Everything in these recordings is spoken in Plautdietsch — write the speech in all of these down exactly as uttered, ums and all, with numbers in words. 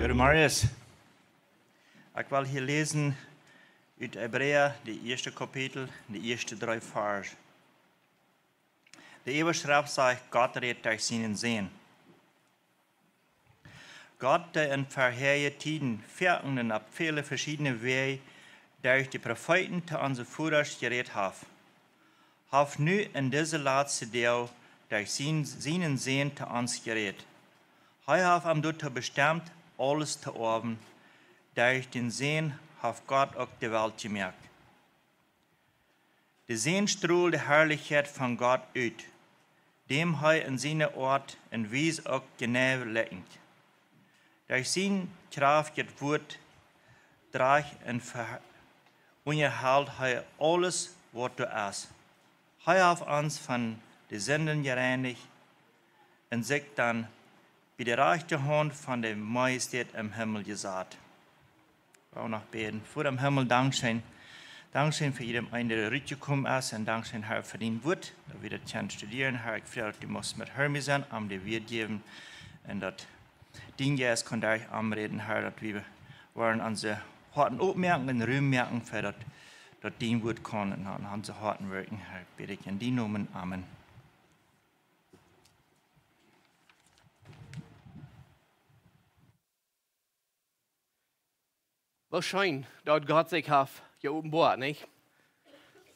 Goedemorjes. Ekj well hia läsen ut Hebräa, de ieeschte Kapitel, de ieeschte dree Varsch. De Äwaschreft sajcht: Gott rät derch sienen Sän. Gott, dee en verhäaje Tieden foaken un opp väle veschiedne Wäaj derch de Profeeten to onse Vodasch jerät haft, haft nu en dise latste Doag derch sien, sienen Sän to ons jerät. Hee haft am doatoo bestemt, aules to oawen. Derch dän Sän haft Gott uk de Welt jemoakt. De Sän strolt de Harlichkjeit von Gott ut, däm hee en siene Oat un Wies uk jeneiw likjent. Derch sien kjraftjet Wuat drajcht un ver-, unjahelt hee aules, waut doa es. Hee haft ons von de Sinden jereinicht un sikj dan bie de rajchte Haunt von de Majestät em Himmel jesat. Wie wellen noch bäden. Voda em Himmel, dankscheen. Dankscheen fa jieda eena, dee rutjekomen es. Un dankscheen, Herr, fa dien Wuat, daut wie daut kjennen studieren. Herr, ekj froag, daut du motst met Hermie sennen, am de Wieed jäwen. Un daut dien Jeist kaun derch am räden, Herr, daut wie woaren onse Hoaten opmoaken un Rum moaken, fa daut, daut dien Wuat kaun en, en onse Hoaten wirkjen, Herr. Bäd ekj en dienen Nomen. Amen. Woo scheen, daut Gott sikj haft jeopenboat, nich?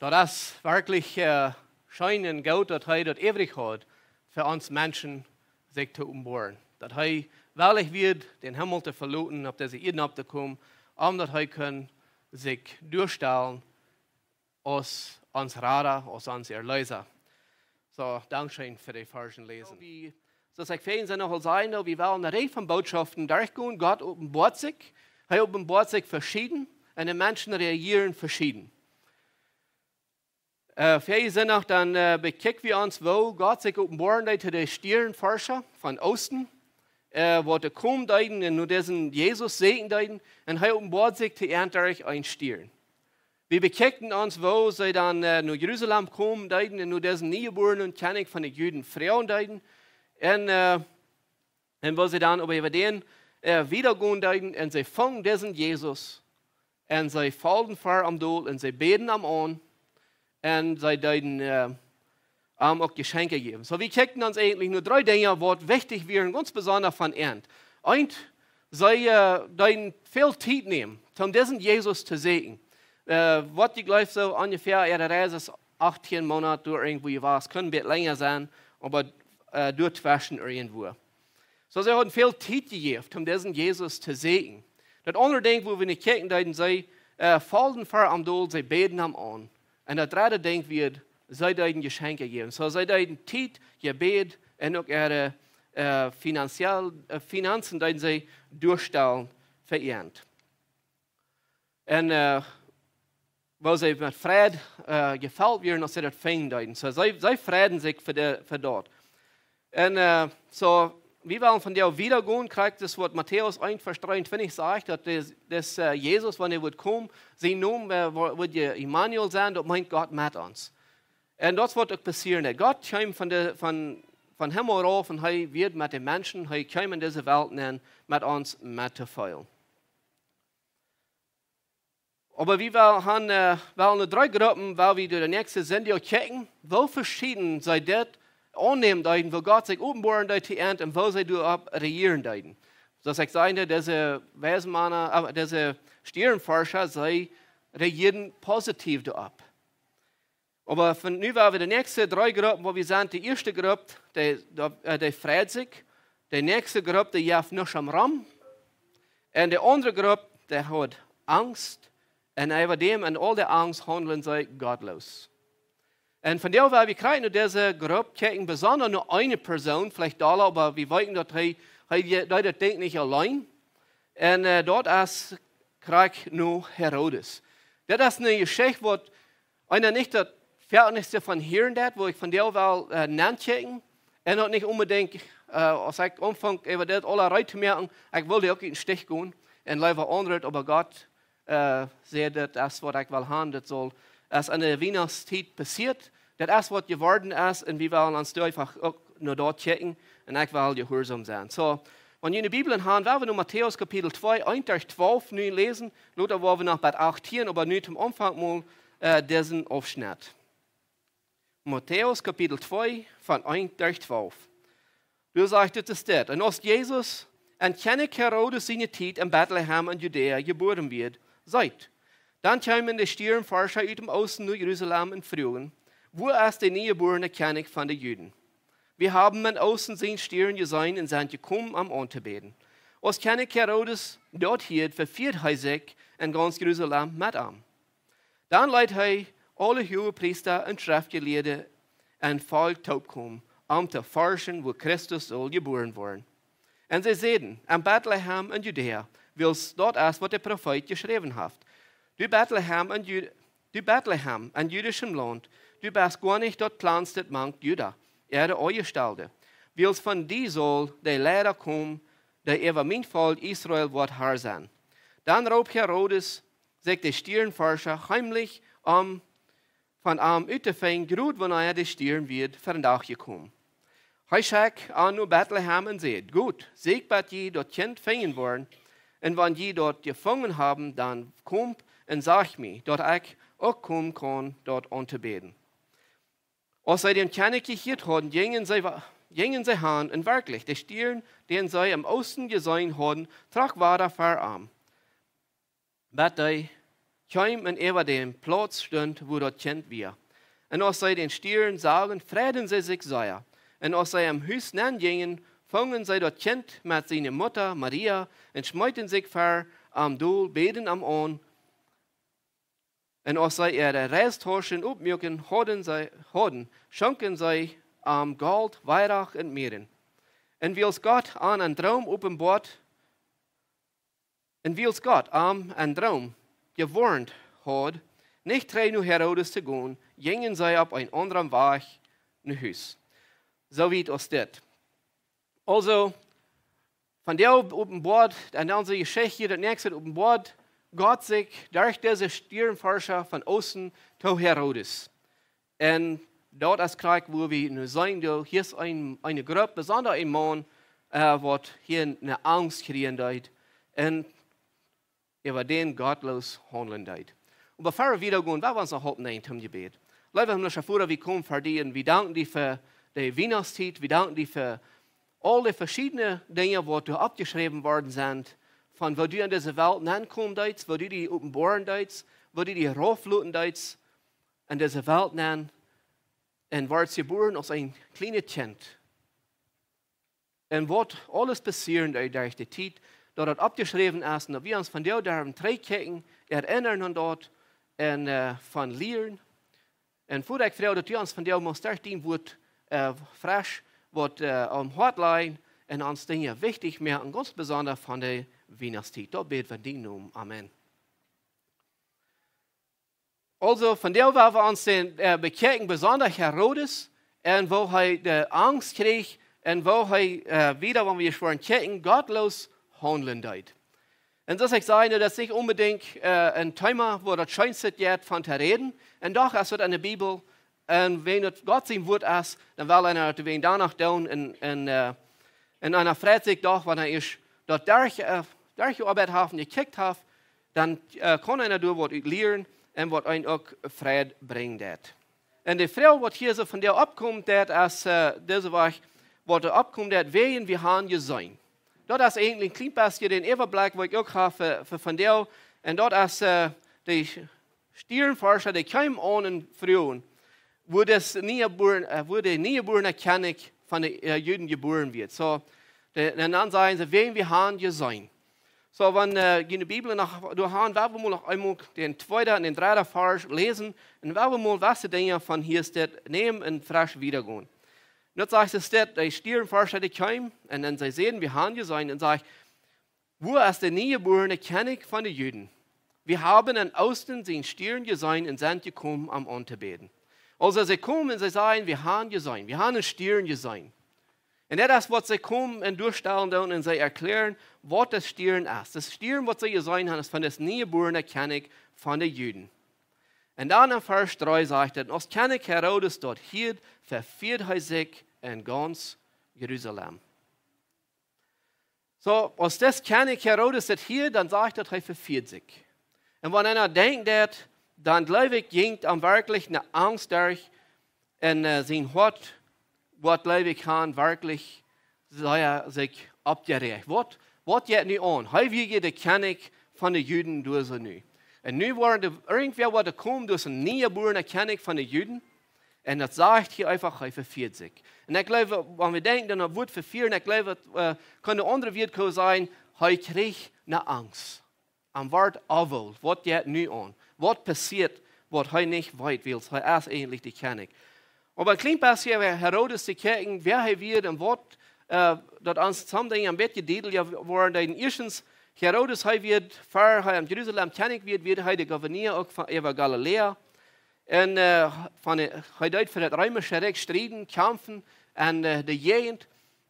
Daut es werkjlich, äh, scheen un goot, daut hee daut äwrich haud, fa ons Menschen sikj to openboaren. Daut hee wellich wia, dän Himmel to veloten, opp dise Ieed nopp to komen, om daut hee kunn sikj doastalen aus ons Rada, aus ons Erleesa. Soo, dankscheen fa de Varschen läsen. Wie, soo aus ekj väajen Sindach aul säd, wie wellen ne Rieej von Bootschoften derchgonen. Gott openboat sikj, hee openboat sikj veschieden un de Menschen reagieren veschieden. Äh, väajen Sindach dan, äh, bekjikj wie ons, woo Gott sikj openboaren deed to de Stierenforscha von Oosten, äh, waut doa komen deeden un no disen Jesus sieekjen deeden, un hee openboat sikj to an derch een Stieren. Wie bekjikjten ons, woo see dan, äh, no Jerusalem komen deeden un no disen niejebuarnen Kjennich von de Juden froagen deeden. Un, äh, un woo see dan oba äwa dän, äh, wieda gonen deeden un see fungen disen Jesus. Un see follden ver am dol un see bäden am aun. Un see deeden, äh, am uk Jeschenkja jäwen. Soo, wie kjikjten ons eejentlich no dree Dinja, waut wichtich wieren, gaunz besonda von an. Eent, see, äh, deeden väl Tiet nämen, om disen Jesus to sieekjen. Äh, waut jie jleewen, soo onjefäa äare Reis es achttieen Moonat doa irjentwua jewast. Kunn een bät lenja sennen, oba, äh, doatweschen irjentwua. Soo, see hauden väl Tiet jejäft, om disen Jesus to sieekjen. Daut aundre Dinkj, wua wie no kjikjen deeden, see, äh, follden ver am dol, see bäden am aun. Un daut dredde Dinkj wia, see deeden Jeschenkja jäwen. Soo, see deeden Tiet, Jebäd un uk äare, äh, finanziell, äh, Finanzen deeden see doastalen fa an. Un, äh, woo see met Freid, äh, jefelt wieren, aus see daut finjen deeden. Soo, see, see freiden sikj fa de, fa daut. Un, äh, soo, wie wellen von doa wieda gonen, krakjt daut, waut Matäus eent Varsch dreeuntwintich sajcht, daut dis, dis, äh, Jesus, wan hee woat komen, sien Nomen, äh, wo-, woat je Immanuel sennen, daut meent Gott met ons. Un daut woat uk passieren. Gott kjeem von de, von, von Himmel rauf un hee wia met de Menschen, hee kjeem en dise Welt nenn, met ons met to feelen. Oba wie wellen, äh, wellen no dree Gruppen, wua wie de näakjste Sindach kjikjen, woo veschieden see dit aunnämen deeden, woo Gott sikj openboaren deed to an un woo see doaropp reagieren deeden. Soo aus ekj säd, dise Weismana, äh, dise Stierenforscha, see reagieeden positiv doaropp. Oba von nu wua wie de näakjste dree Gruppen, wua wie sent, de ieeschte Grupp, dee, dee, äh, dee freit sikj. De näakjste Grupp, dee jeft nuscht om rom. Un de aundre Grupp, dee haud Angst. Un äwa däm un aul de Angst haundlen see gottloos. Un von doa wua wie kjrieen no dise Grupp kjikjen, besonda no eene Persoon, veleicht dolla, oba wie weeten, daut hee, hee deed daut Dinkj nich auleen. Un, äh, daut es krakjt no Herodes. Daut es ne Jeschicht, waut eena nich daut Verächtnis von hieren deit, wua ekj von doa well, äh, nankjikjen. Un uk nich onbedinjt, äh, aus ekj aunfunk äwa dit aula reed to moaken, ekj wull dee uk nich em Stich loten. Un leewa aundret, oba Gott, äh, säd, daut es waut ekj well haben, daut saul, aus enne Wienachtstiet passieet, daut es waut jeworden es, un wie wellen ons doa eefach uk no daut kjikjen, un ekj well jehuarsom sennen. Soo, Wan jie de Bibel haben, woa wie nu Matäus Kapitel twee, eent derch twalf nu läsen, lota woa wie noch bat achtieen, oba nu toom Aunfank mol äh, disen Aufschnett. Matäus Kapitel twee, von eent derch twalf. Doa sajcht et dit: Un aus Jesus en Kjennich Herodes siene Tiet en Betlehem en Judäa jebuaren wort, seet, dan kjeemen de Stierenforscha ut däm Oosten no Jerusalem un fruagen: Wua es de niejebuarne Kjennich von de Juden? Wie haben em Oosten sienen Stieren jeseenen un sent jekomen, am auntobäden. Aus Kjennich Herodes daut hieed, vefieed hee sikj un gaunz Jerusalem met am. Dan leet hee aule Huagepriesta un Schreftjelieede un Volkj toopkomen, om to forschen, wua Christus sull jebuaren woaren. Un see säden: En Betlehem en Judäa, wiels daut es, waut de Profeet jeschräwen haft: Du Betlehem en, Ju du Betlehem en judischem Launt, du best goanich daut kjlanste mank Juda äare Aunjestalde, wiels von die saul de Leida komen, dee äwa mien Volkj Israel woat Har sennen. Dan roopt Herodes sikj de Stierenforscha heemlich, om von am uttofinjen, krakjt wanea de Stieren wia ver Dach jekomen. Hee schekjt an no Betlehem un säd: Got, sieekjt, bat jie daut Kjint finjen woaren, un wan jie daut jefungen haben, dan komt un sajcht mie, daut ekj uk komen kaun, daut auntobäden. Aus see dän Kjennich jehieet hauden, jinjen see, jinjen see han, un werkjlich, de Stieren, dän see em Oosten jeseenen hauden, trock wada ver an, bat hee kjeem un äwa dän Plauz stunt, wua daut Kjint wia. Un aus see dän Stieren sagen, freiden see sikj sea. Un aus see em Hus nenn jinjen, fungen see daut Kjint met siene Mutta Maria un schmeeten sikj ver am dol, bäden am aun. Un aus see äare Reistauschen oppmuaken hauden, see, hauden, schonken see am Golt, Weihrauch un Mirren. Un wiels Gott an een Droom openboat, un wiels Gott am en Droom jewoarnt haud, nich trigj no Herodes to gonen, jinjen see opp een aundren Wajch no Hus. Soo wiet aus dit. Aulsoo, von doa openboat, en onse Jeschicht, daut näakjste openboat Gott sikj derch dise Stierenforscha von Oosten to Herodes. Un daut es krakjt, wua wie nu seenen, doa hia es een, eene Grupp, besonda een Maun, äh, waut hia eene Angst kjrieen deed un äwa dän gottloos haundlen deed. Oba ea wie wieda gonen, woa wie ons noch halpen toom Jebäd. Leewa himmlischa Voda, wie komen ver die un wie danken die fa de Wienachtstiet, wie danken die fa aul de veschiedne Dinja, waut doa oppjeschräwen worden sent, von woo du en dise Welt nenkomen deetst, woo du die openboaren deetst, woo du die raufloten deetst en dise Welt nen, un wordst jebuaren aus een kjlienet Kjint. Un waut aules passieren deed derch de Tiet, daut daut oppjeschräwen es, un daut wie ons von doa derwen trigjkjikjen, erinnern aun daut, un äh, von lieren. Un Voda, ekj froag, daut du ons von doa must derch dien Wort äh, fresch waut äh, aum Hoat lajen un ons Dinja wichtich moaken, gaunz besonda von de Wienachtstiet. Daut bäd wie en dienen Nomen. Amen. Aulsoo, von doa woa wie ons dän äh, bekjikjen, besonda Herodes, un woo hee de Angst kjrieech, un woo hee äh, wieda, wan wie woaren kjikjen, gottloos haundlen deed. Un soo aus ekj säd, daut es nich onbedinjt äh, een Thema, wua daut scheenste jeit von to räden. Un doch es daut en de Bibel, un wan daut Gott sien Wort es, dan well eena daut wan doano doonen, un, un, äh, un eena freit sikj doch, wan eena ieescht daut derch, äh, derchjeoabeit haft un jekjikjt haft, dan äh, kaun eena doa waut ut lieren un waut eenem uk Freid brinjen deit. Un de Froag, waut hia soo von doa oppkomen deit, es äh, dise Wäaj, waut doa oppkomen deit, wäajen wie han jeseenen. Daut es eejentlich een kjlien bät dän Äwablekj, waut ekj uk hab fa, fa von doa. Un daut es äh, de Stierenforscha, dee kjeemen aun un fruagen, wua de niejebuarne, äh, wua de niejebuarne Kjennich von de äh, Juden jebuaren wort. Soo, de, un dan sajen see, wäajen wie han jeseenen. Soo, wan äh, jie de Bibel noch doa han, woa wie mol noch eemol dän tweeden un dän dredden Varsch läsen, un woa wie mol waut Dinja von hia steit nämen un fresch wieda gonen. Un daut sajcht et, de Stierenforscha, dee kjeemen, un dan see säden, wie han jeseenen, un sajcht: Wua es de niejebuarne Kjennich von de Juden? Wie haben em Oosten sienen Stieren jeseenen un sent jekomen, am auntobäden. Aulsoo see komen un see sajen, wie han jeseenen, wie han een Stieren jeseenen. Un daut es waut see komen un doastalen doonen un see erkjläaren, waut de Stieren es. De Stieren, waut see jeseenen han, es von de niejebuarne Kjennich von de Juden. Un dan en Varsch dree sajcht et: Aus Kjennich Herodes daut hieed, vefieed hee sikj en gaunz Jerusalem. Soo, aus dis Kjennich Herodes daut hieed, dan sajcht daut, hee vefieed sikj. Un wan eena denkjt daut, dan jleew ekj, jinkj am werkjlich ne Angst derch un sien Hoat, waut jleew ekj, haud werkjlich sea sikj oppjeräajt. Waut, waut jeit nu aun? Hee wia je de Kjennich von de Juden doa soo nu. Un nu woat irjentwäa woat komen, doa es een niejebuarna Kjennich von de Juden. Un daut sajcht hia eefach, hee vefieed sikj. Un ekj jleew, wan wie denkjen aun daut Wuat vefieren, ekj jleew, daut kunn aundre Wieed kjennen sennen, hee kjrieech ne Angst. Am wort aul, waut jeit nu aun? Waut passieet, waut hee nich weet, wiels hee es eejentlich de Kjennich? Oba een kjlien bät äwa Herodes to kjikjen, wäa hee wia un waut, daut ons sommje Dinja een bät dietlicha woaren deeden. Ieeschtens, Herodes, hee wia, ver hee en Jerusalem Kjennich wia, wia hee de Gouverneur uk von, äwa Galiläa. Un hee deed fa daut reemische Rikj strieden, kjamfen un de Jäajent.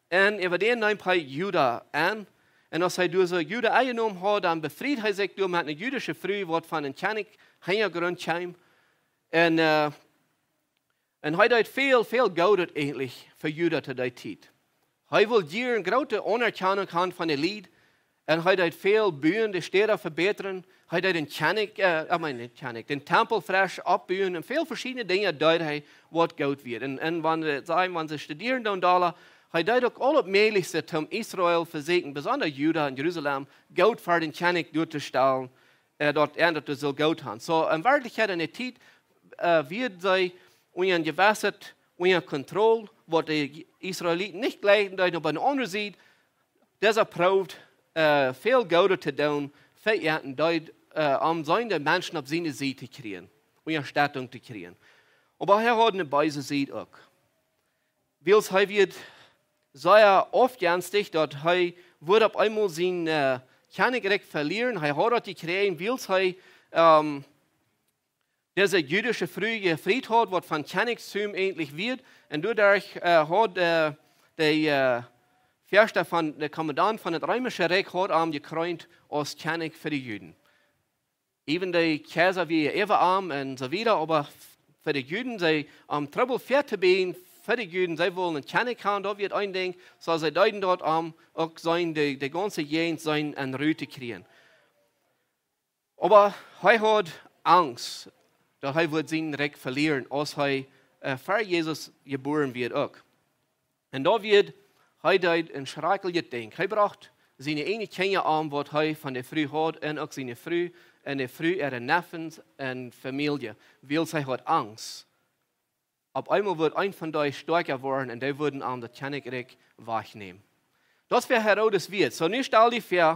Un äwa dän neem hee Juda aun. Un aus hee doa soo Juda enjenomen haud, dan befried hee sikj doa met ne judische Fru, waut von een Kjennich Hinjagrunt kjeem. Un un hee deed väl, väl Goodet eejentlich fa Juda to dee Tiet. Hee wull hia ne groote Aunerkjanunk haben von de Lied. Un hee deed väl buen, de Städa vebätren. Hee deed dän Kjennich, ekj meen, dän Kjennich, dän Tempel fresch oppbuen. Un väl veschiedne Dinja deed hee, waut goot wia. Un wan wie seenen, wan wie studieren dan doa, hee deed uk aul daut Mäajlichste toom Israel vesieekjen, besonda Juda un Jerusalem, goot fa dän Kjennich doa to stalen, daut hee daut sull goot haben. Soo, en Werkjlichkjeit en de Tiet wia see unja een jewesset, unja Kontroll, waut de Israeliten nich jlikjten deeden. Opp eene aundre Sied, dise proowd väl Goodet to doonen, fa äa un deed, om siene Menschen opp siene Sied to kjrieen, Unjastettunk to kjrieen. Oba hee haud ne beese Sied uk. Wiels hee wia sea aufjenstich, daut hee wudd opp eemol sien Kjennichrikj velieren. Hee haud daut jekjräajen, wiels hee dise judische Fru jefriet haud, waut von Kjennichstum eejentlich wia. Un doaderch haud de Väascht von, de Kommandant von daut reemische Rikj haud am jekreent aus Kjennich fa de Juden. Even de Kjeisa wia äwa am un soo wieda, oba fa de Juden, see, om Trubbel väatobieejen fa de Juden, see wullen een Kjennich haben, daut wia een Dinkj, soo see deeden daut om uk sien, de gaunze Jäajent sien en Ru to kjrieen. Oba hee haud Angst, daut hee wudd sien Rikj velieren, aus hee ver Jesus jebuaren wia uk. Un doa wia, hee deed een schrakjlichet Dinkj. Hee brocht siene eejne Kjinja om, waut hee von de Fru haud, un uk siene Fru un de Fru äare Neffens un Famielje, wiels hee haud Angst, opp eemol wudd een von dee stoakja woaren un dee wudden am daut Kjennichrikj wajchnämen. Daut wia Herodes wia. Soo, nu stal die väa,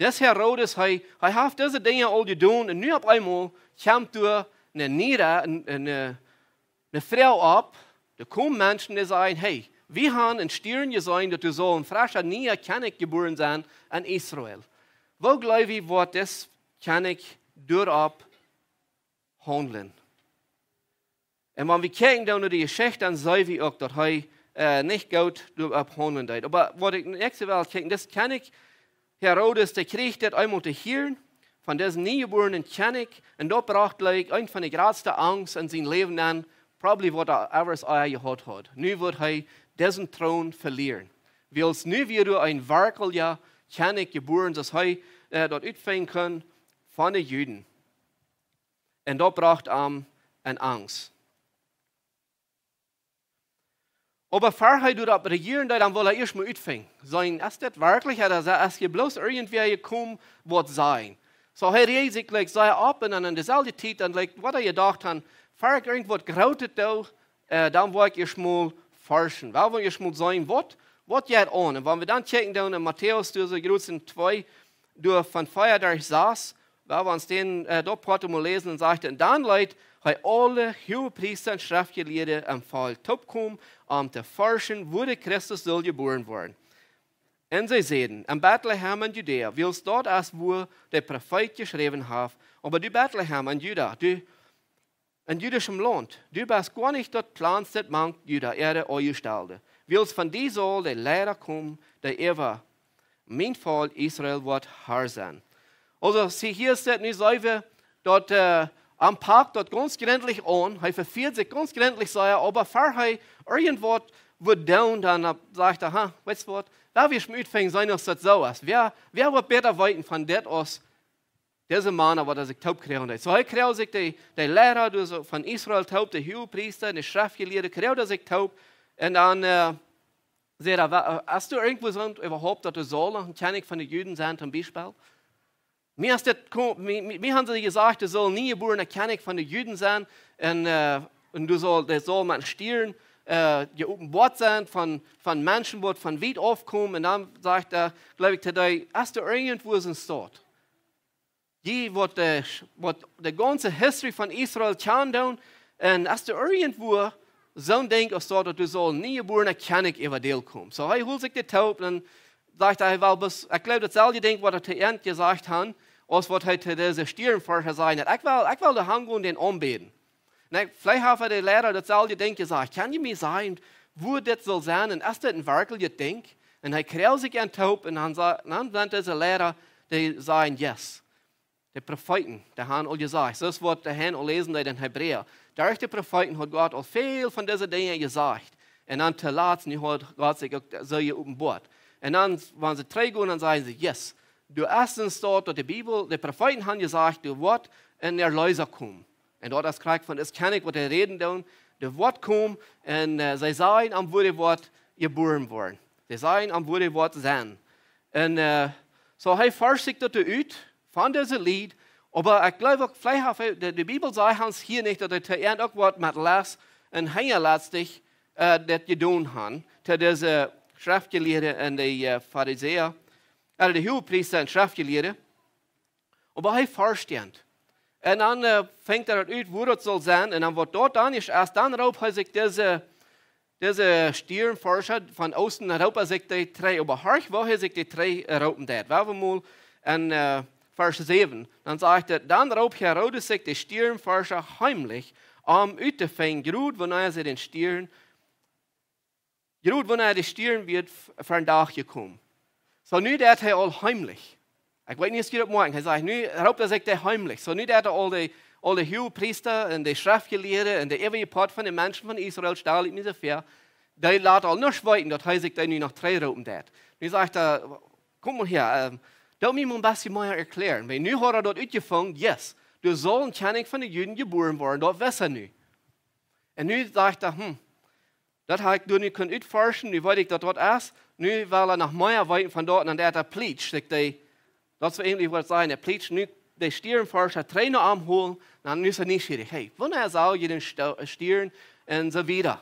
dis Herodes, hee, hee haft dise Dinja aul jedonen un nu opp eemol kjemt doa ne niea, ne Froag opp, doa komen Menschen, dee sajen: Hey, wie haben em Stiern jeseenen, daut doa saul een frescha niea Kjennich jebuaren sennen en Israel. Woo jleew jie, woat dis Kjennich doaropp haundlen? Un wan wie kjikjen dan no de Jeschicht, dan seenen wie uk, daut hee nich goot doaropp haundlen deed. Oba waut ekj näakjste well kjikjen, dis Kjennich Herodes, dee kjrieech dit eemol to hieren von disen niejebuarnen Kjennich, un daut brocht, jleew ekj, eent von de jratste Angst en sien Läwen aun, probably waut hee ever jehaut haud. Nu wudd hee disen Troon velieren. Wiels nu wia doa een werkjlicha Kjennich jebuaren, soo aus hee daut utfinjen kunn, von de Juden. Un daut brocht am ne Angst. Oba ver hee doaropp reajieren deed, dan wull hee ieescht mol utfinjen, sajen: Es dit werkjlich, ooda es hia bloos irjentwäa jekomen, waut sajen? Soo, hee räajd sikj jlikj sea opp un dan en deselwje Tiet, dan jlikj, waut hee jedocht haud, ver ekj irjent waut Grootet doo, dan woa ekj ieescht mol forschen. Woa wie ieescht mol seenen, waut, waut jeit aun? Un wan wie dan kjikjen dan en Matäus, doa soo jrod sent twee, doa von vea derch sas, woa wie ons dän doa Poat mol läsen, un sajcht: Un dan leet hee aule Huagepriesta un Schreftjelieede em Volkj toopkomen, om to forschen, wua de Christus sull jebuaren woaren. Un see säden: En Betlehem en Judäa, wiels daut es, wua de Profeet jeschräwen haft: Oba du Betlehem en Juda, du en judischem Launt, du best goanich daut kjlanste mank Juda äare Aunjestalde, wiels von die saul de Leida komen, dee äwa mien Volkj Israel woat Har sennen. Aulsoo, see, hia es daut nu soo, daut am pakt daut gaunz jrintlich aun, hee vefieet sikj gaunz jrintlich, soo, oba ver hee irjent waut wudd doonen, dan sajcht hee: Ha, weetst waut, Wan wie schmut fungen, seenen aus daut soo es. Wäa, wäa woat bäta weeten von dit aus dise Mana, waut sikj toop kjrieen deed? Soo, hee kjrieech sikj de, de Liera, dee soo von Israel toop, de Huagpriesta, de Schreftjelieede, kjrieech sikj toop. Un dan, äh, säd hee: "Wa-, äh, hast du irjentwua soont äwahaupt, daut doa saul noch een Kjennich von de Juden sennen, toom Biespel?" Mie es dit ko-, mie, mie, mie haben see jesajcht, doa saul een niejebuarna Kjennich von de Juden sennen. Un, äh, un doa saul, dee saul met een Stiern, äh, jeopenboat sennen von, von Menschen, waut von wiet aufkomen. Un dan sajcht hee, jleew ekj, to dee: "Hast du irjentwua soont staut? Dee, waut de, waut de gaunze History von Israel kjanen doonen, un hast du irjentwua soont Dinkj aus daut, daut doa saul een niejebuarna Kjennich äwa dee komen?" Soo, hee hilt sikj dit toop un dan sajcht hee: "Well, bes-, ekj jleew, daut selwje Dinkj, waut hee to an jesajcht haud, aus waut hee to dise Stierenforscha säd. Ekj well, ekj well doa han gonen, dän aunbäden." Un ekj, veleicht haft hee de Liera daut selwje Dinkj jesajcht: "Kaun jie mie sajen, wua dit saul sennen? Un es dit een werkjlichet Dinkj?" Un hee kjrieech sikj an toop un dan sa-, dan sent dise Liera, dee säden: "Yes." De Profeeten, dee haben aul jesajcht, soo aus waut wie hia aul läsen deeden en Hebräa. Derch de Profeeten haud Gott aul väl von dise Dinja jesajcht. Un dan toolatst, nu haud Gott sikj uk soo jeopenboat. Un dan, wan see trigjgonen, dan säden see: "Yes, doa es een Staut, daut de Bibel, de Profeeten haben jesajcht, doa woat een Erleesa komen." Un daut es krakjt von dis Kjennich, waut hee räden deed, doa woat komen, un, äh, see sajen am, wua hee woat jebuaren woaren. See sajen am, wua hee woat sennen. Un, äh, soo, hee forscht sikj daut ut, von dise Lied, oba ekj jleew uk, veleicht haft hee, de, de Bibel sajcht ons hia nich, daut hee to an uk waut met Last un hinjalastich, äh, daut jedonen haud, to dise Schreftjelieede un de, äh, Farisäa, äh, de Huagpriesta un Schreftjelieede. Oba hee forscht an. Un dan, äh, finjt hee daut ut, wua daut saul sennen. Un dan, waut daut dan es, dan roopt hee sikj dise, dise Stierenforscha von Oosten, dan roopt hee sikj dee trigj. Oba horch, woo hee sikj dee trigj, äh, roopen deed. Wie haben mol en, äh, Varsch säwen. Dan sajcht hee: "Dan roopt Herodes sikj de Stierenforscha heimlich, om uttofinjen, krakjt wanea see dän Stiern, krakjt wanea de Stiern wia f-, vondoag jekomen." Soo, nu deed hee aul heimlich. Ekj weet nich, aus jie daut moakjen. Hee sajcht, nu roopt hee sikj dee heimlich. Soo, nu deed hee aul de, aul de Huagpriesta un de Schreftjelieede un de äwaje Poat von de Menschen von Israel, stal ekj mie soo väa, dee loten aul nuscht weeten, daut hee sikj dee nu noch trigj roopen deed. Nu sajcht hee: "Kom mol hia, ähm, lot mie mol een bät mea erkjlären." Wiels nu haud hee daut utjefungen, yes, doa saul een Kjennich von de Juden jebuaren woaren, daut wist hee nu. Un nu sajcht hee: "Hm, daut hab ekj doa nu kunt utforschen, nu weet ekj, daut daut es. Nu well ekj noch mea weeten von daut." Un dan deed hee plietsch, sikj dee, daut es eejentlich, waut see sajen, hee plietsch nu de Stierenforscha trigj no am holen, dan nu es hee nieschierich. Hey, wanea sach jie dän Sto-, Stiern un soo wieda.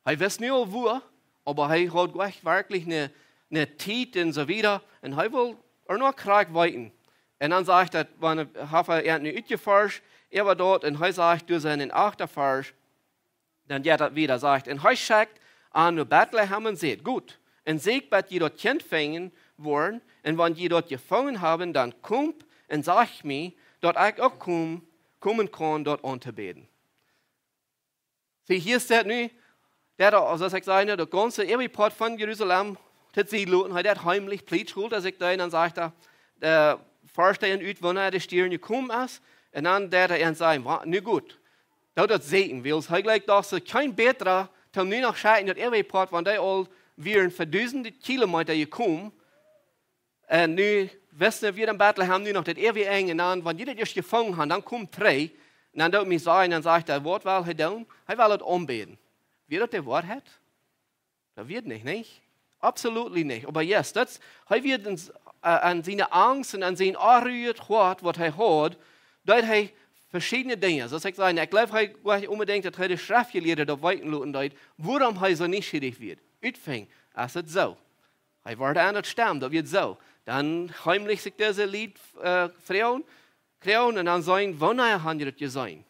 Hee wist nu aul wua, oba hee haud nich werkjlich eene, eene Tiet un soo wieda. Un hee wull uk noch krakjt weeten. Un dan sajcht hee, wan hee, haft hee nu utjeforscht, äwa daut, un hee sajcht, doa sent en achten Varsch, dan jeit daut wieda, sajcht: "Un hee schekjt an no Betlehem un säd: Got, un sieekjt, bat jie daut Kjint finjen woaren, un wan jie daut jefungen haben, dan komt un sajcht mie, daut ekj uk kom-, komen kaun, daut auntobäden." See, hia steit nu, dee haud, soo aus ekj säd, daut gaunze äwaje Poat von Jerusalem, daut see loten, hee deed heimlich plietsch, daut ekj deed, dan sajcht hee, äh, forscht hee an ut, wanea de Stiern jekomen es, un dan deed hee an sajen: "Wa-, nu got, daut daut seenen, wiels hee jlikjt doch soo kjeen bätra, toom nu noch schekjen daut äwaje Poat, wan dee aul wieren fa dusende Kilometa jekomen." Un nu wisten wie en Betlehem nu noch daut äwaje Enj, un dan, wan jie daut ieescht jefungen haben, dan kom trigj. Un dan doot mie sajen, dan sajcht hee, waut well hee doonen? Hee well daut aunbäden. Wia daut de Woarheit? Daut wia nich, nich? Absolutely nich. Oba yes, daut, hee wia en, äh, aun siene Angst un aun sien onruhjet Hoat, waut hee haud, deed hee veschiedne Dinja. Soo aus ekj säd, ekj jleew, hee wia nich onbedinjt, daut hee de Schreftjelieede daut weeten loten deed, wuarom hee soo nieschierich wia. Utfinjen, es daut soo? Hee wort aun daut stemmen, daut wia soo. Dan heimlich sikj dise Lied, äh, froagen, kjrieen un dan sajen, wanea haben jie daut jeseenen?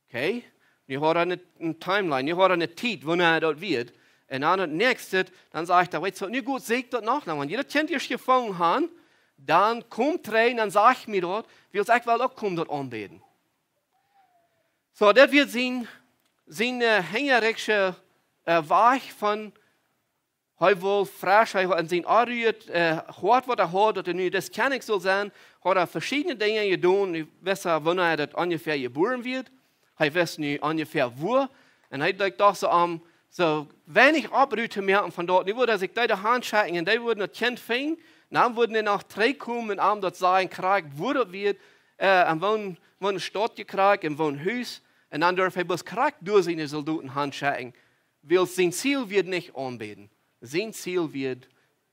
Okay? Nu haud hee eene, eene Timeline, nu haud hee eene Tiet, wanea daut wia. Un dan daut näakjste, dan sajcht hee: "Weetst waut, nu got, sieekjt daut noch, dan, wan jie daut Kjint ieescht jefungen haben, dan kom trigj un dan sach mie daut, wiels ekj well uk komen daut aunbäden." Soo, daut wia sien, sien, äh, hinjariksche, äh, Wajch von, hee wull fresch, hee haud en sien onruhjet, äh, Hoat, waut hee haud, daut hee nu dis Kjennich sull sennen, haud hee veschiedne Dinja jedonen, nu wist hee, wanea hee daut onjefäa jebuaren wia. Hee wist nu onjefäa wua. Un hee denkjt doch soo aun, Soo weinich Opprua to moaken von daut. Nu wudd hee sikj dee de Haunt schekjen un dee wudden daut Kjint finjen. Dan wudden dee noch trigjkomen un am daut sajen, krakjt woo daut wia, äh, un woo, woo ne Staut jekjräajen un woo een Hus. Un dan durf hee bloos krakjt derch siene Soldoten Haunt schekjen. Wiels sien Ziel wia nich aunbäden. Sien Ziel wia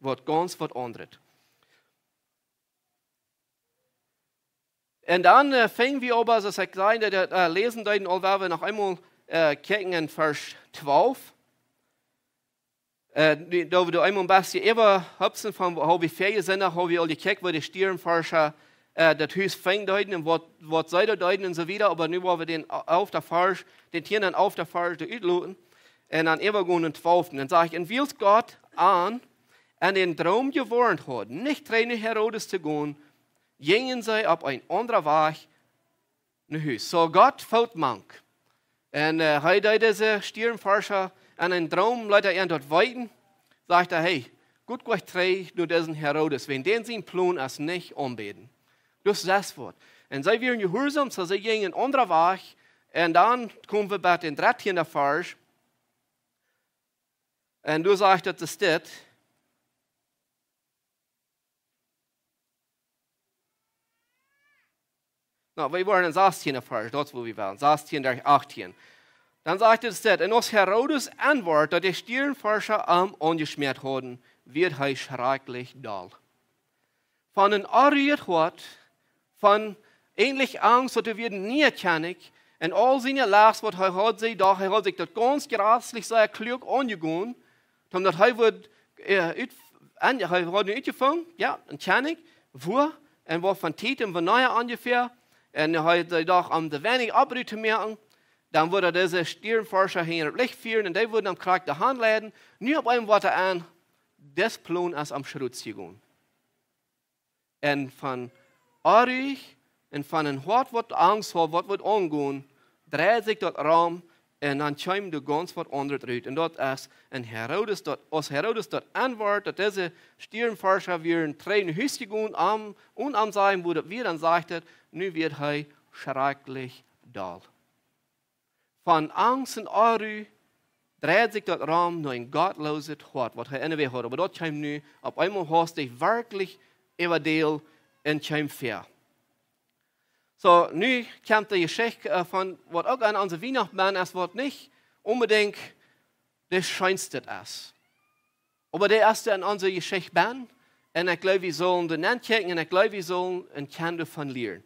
waut gaunz waut aundret. Un dan, äh, finj wie oba, soo aus ekj säd, daut, äh, läsen deeden, aul woa wie noch eemol, äh, kjikjen en Varsch twalf. Äh, dee, doa wie doa eemol een bät äwahopsen von, woo wie väaje sent, woo wie aul jekjikjt, woo de Stiernforscha, äh, daut Hus finjen deeden un waut, waut see doa deeden un soo wieda. Oba nu woa wie dän, äh, alften Varsch, dän tieenden un alften Varsch doa utloten. Un dan äwagonen en twalften. Dan sajcht: Un wiels Gott an en dän Droom jewoarnt haud, nich trigj no Herodes to gonen, jinjen see opp een aundren Wajch no Hus. Soo Gott foot mank. Un, äh, hee deed dise Stiernforscha en een Droom, leet hee an daut weeten, sajcht hee: Hey, goot jlikj trigj no disen Herodes, wiels dän sien Plon es nich aunbäden. Daut es waut. Un see wieren jehuarsom, soo see jinjen een aundren Wajch. Un dan kome wie bie dän dartieenden Varsch. Un doa sajcht daut, daut es dit. Na, wie woaren en sastieen Varsch, daut es woo wie wellen. Sastieen derch achtieen. Dan sajcht et dit: Un aus Herodes enwort, daut de Stiernforscha am aunjeschmäat hauden, wort hee schrakjlich doll. Von een onruhjet Hoat, von eejentlich Angst, daut hee wia een niea Kjennich, un aul siene Läajes, waut hee haud, see, docht hee, haud sikj daut gaunz jreslich sea kluak aunjegonen, daut hee wudd, äh, ut-, aun-, hee haud nu utjefungen, jo, een Kjennich, wua un waut fa Tiet un wanea onjefäa, un hee, see docht, om de weinje Opprua to moaken, dan wudd hee dise Stiernforscha hinjare Licht fieren un dee wudden am krakjt de Haunt leiden. Nu opp eemol woat hee en, dis Plon es aum Schrot jegonen. Un von onruhich un von een Hoat, waut Angst haud, waut wudd aungonen, dreid sikj daut rom un dan kjeem doa gaunz waut aundret rut. Un daut es, un Herodes daut, aus Herodes daut enwort, daut dise Stiernforscha wieren trigj no Hus jegonen, am, un am sajen, woo daut wia, dan sajcht et, nu wort hee schrakjlich doll. Von Angst un Onru dreid sikj daut rom no een gottlooset Hoat, waut hee enne Wäaj haud. Oba daut kjeem nu opp eemol haustich werkjlich äwadäl un kjeem väa. Soo, nu kjemt de Jeschicht, äh, von waut uk aun onse Wienachten es, waut nich onbedinjt de scheenste es. Oba dee es en onse Jeschicht bennen. Un ekj jleew, wie sellen doa nenn kjikjen un ekj jleew, wie sellen een Kjennich doavon lieren.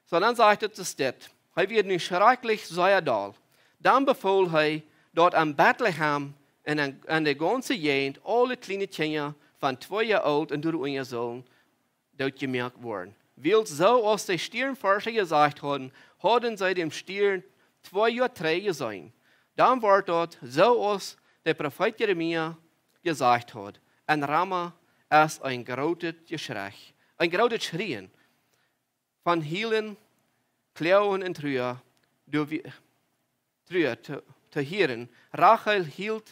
Soo, dan sajcht et, daut es dit. Hee wort nu schrakjlich sea doll. Dan befool hee, daut en Betlehem un en, en de gaunze Jäajent aule kjliene Kjinja von twee Joa oolt un doaunja sellen dootjemoakt woaren. Wiels soo aus de Stiernforscha jesajcht hauden, hauden see dän Stierren twee Joa trigj jeseenen. Dan wort daut soo aus de Profeet Jeremia jesajcht haud: En Rama es een grootet Jeschrei, een grootet Schrieen von Hielen, Kloagen un Trua, doa wie, Trua to, to hieren. Rachel hilt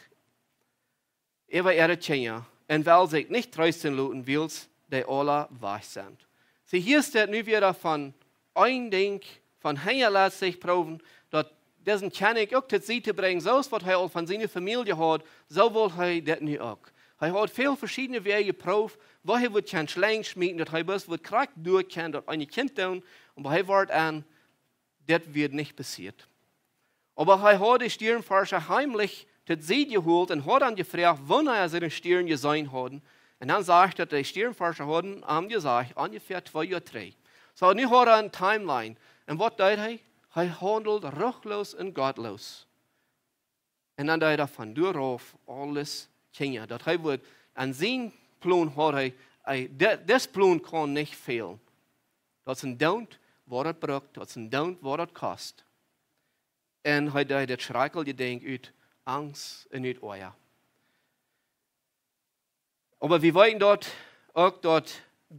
äwa äare Kjinja un well sikj nich treesten loten, wiels dee aula wajch sent. See, hia es et nu wada von een Dinkj, von hinjalaten proowen, daut disen Kjennich uk to Sied to brinjen, soo aus waut hee aul von siene Famielje haud, soo wull hee daut nu uk. Hee haud väl veschiedne Wäaj jeprooft, woo hee wudd kjennen Schlenj schmieten, daut hee bloos wudd krakjt doa kjennen daut eene Kjint doonen, oba hee wort en, dit wort nich passieet. Oba hee haud de Stiernforscha heimlich to Sied jeholt un haud an jefroacht, wanea see dän Stierren jeseenen hauden. Un dan sajcht et, daut de Stiernforscha hauden am jesajcht, onjefäa twee Joa trigj. Soo, nu haud hee eene Timeline. Un waut deed hee? Hee haundelt ruchloos un gottloos. Un dan deed hee von doa aun aules kjinja. Daut hee wudd, aun sien Plon haud hee, hee, di-, dis Plon kaun nich fälen. Daut es een Doonen, waut et brukt, daut es een Doonen, waut et kost. Un hee deed dit schrakjliche Dinkj ut Angst un ut Oaja. Oba wie weeten daut uk, daut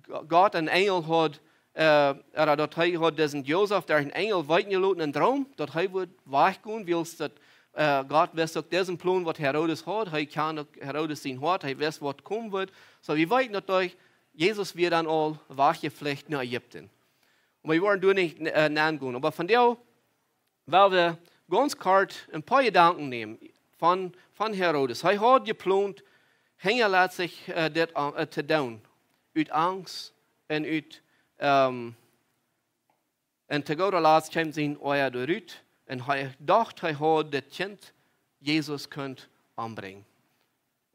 G-, Gott een Enjel haud, äh, ooda daut hee haud disen Josef derch een Enjel weeten jeloten em Droom, daut hee wudd wajchgonen, wiels daut, äh, Gott wist uk disen Plon, waut Herodes haud. Hee kjand uk Herodes sien Hoat, hee wist, waut komen wudd. Soo, wie weeten daut derch Jesus wia dan aul wajchjeflucht no Ägipten. Un wie woaren doa nich, äh, nenn gonen. Oba vondoag well wie gaunz kort een poa Jedanken nämen. von, von Herodes. Hee haud jeplont, hinjalaut sikj äh, dit äh, to doonen. Ut Angst un ut, ähm, un to gooda Latst kjeem sien Oaja doa rut. Un hee docht, hee haud dit Kjint, Jesus, kunt ombrinjen.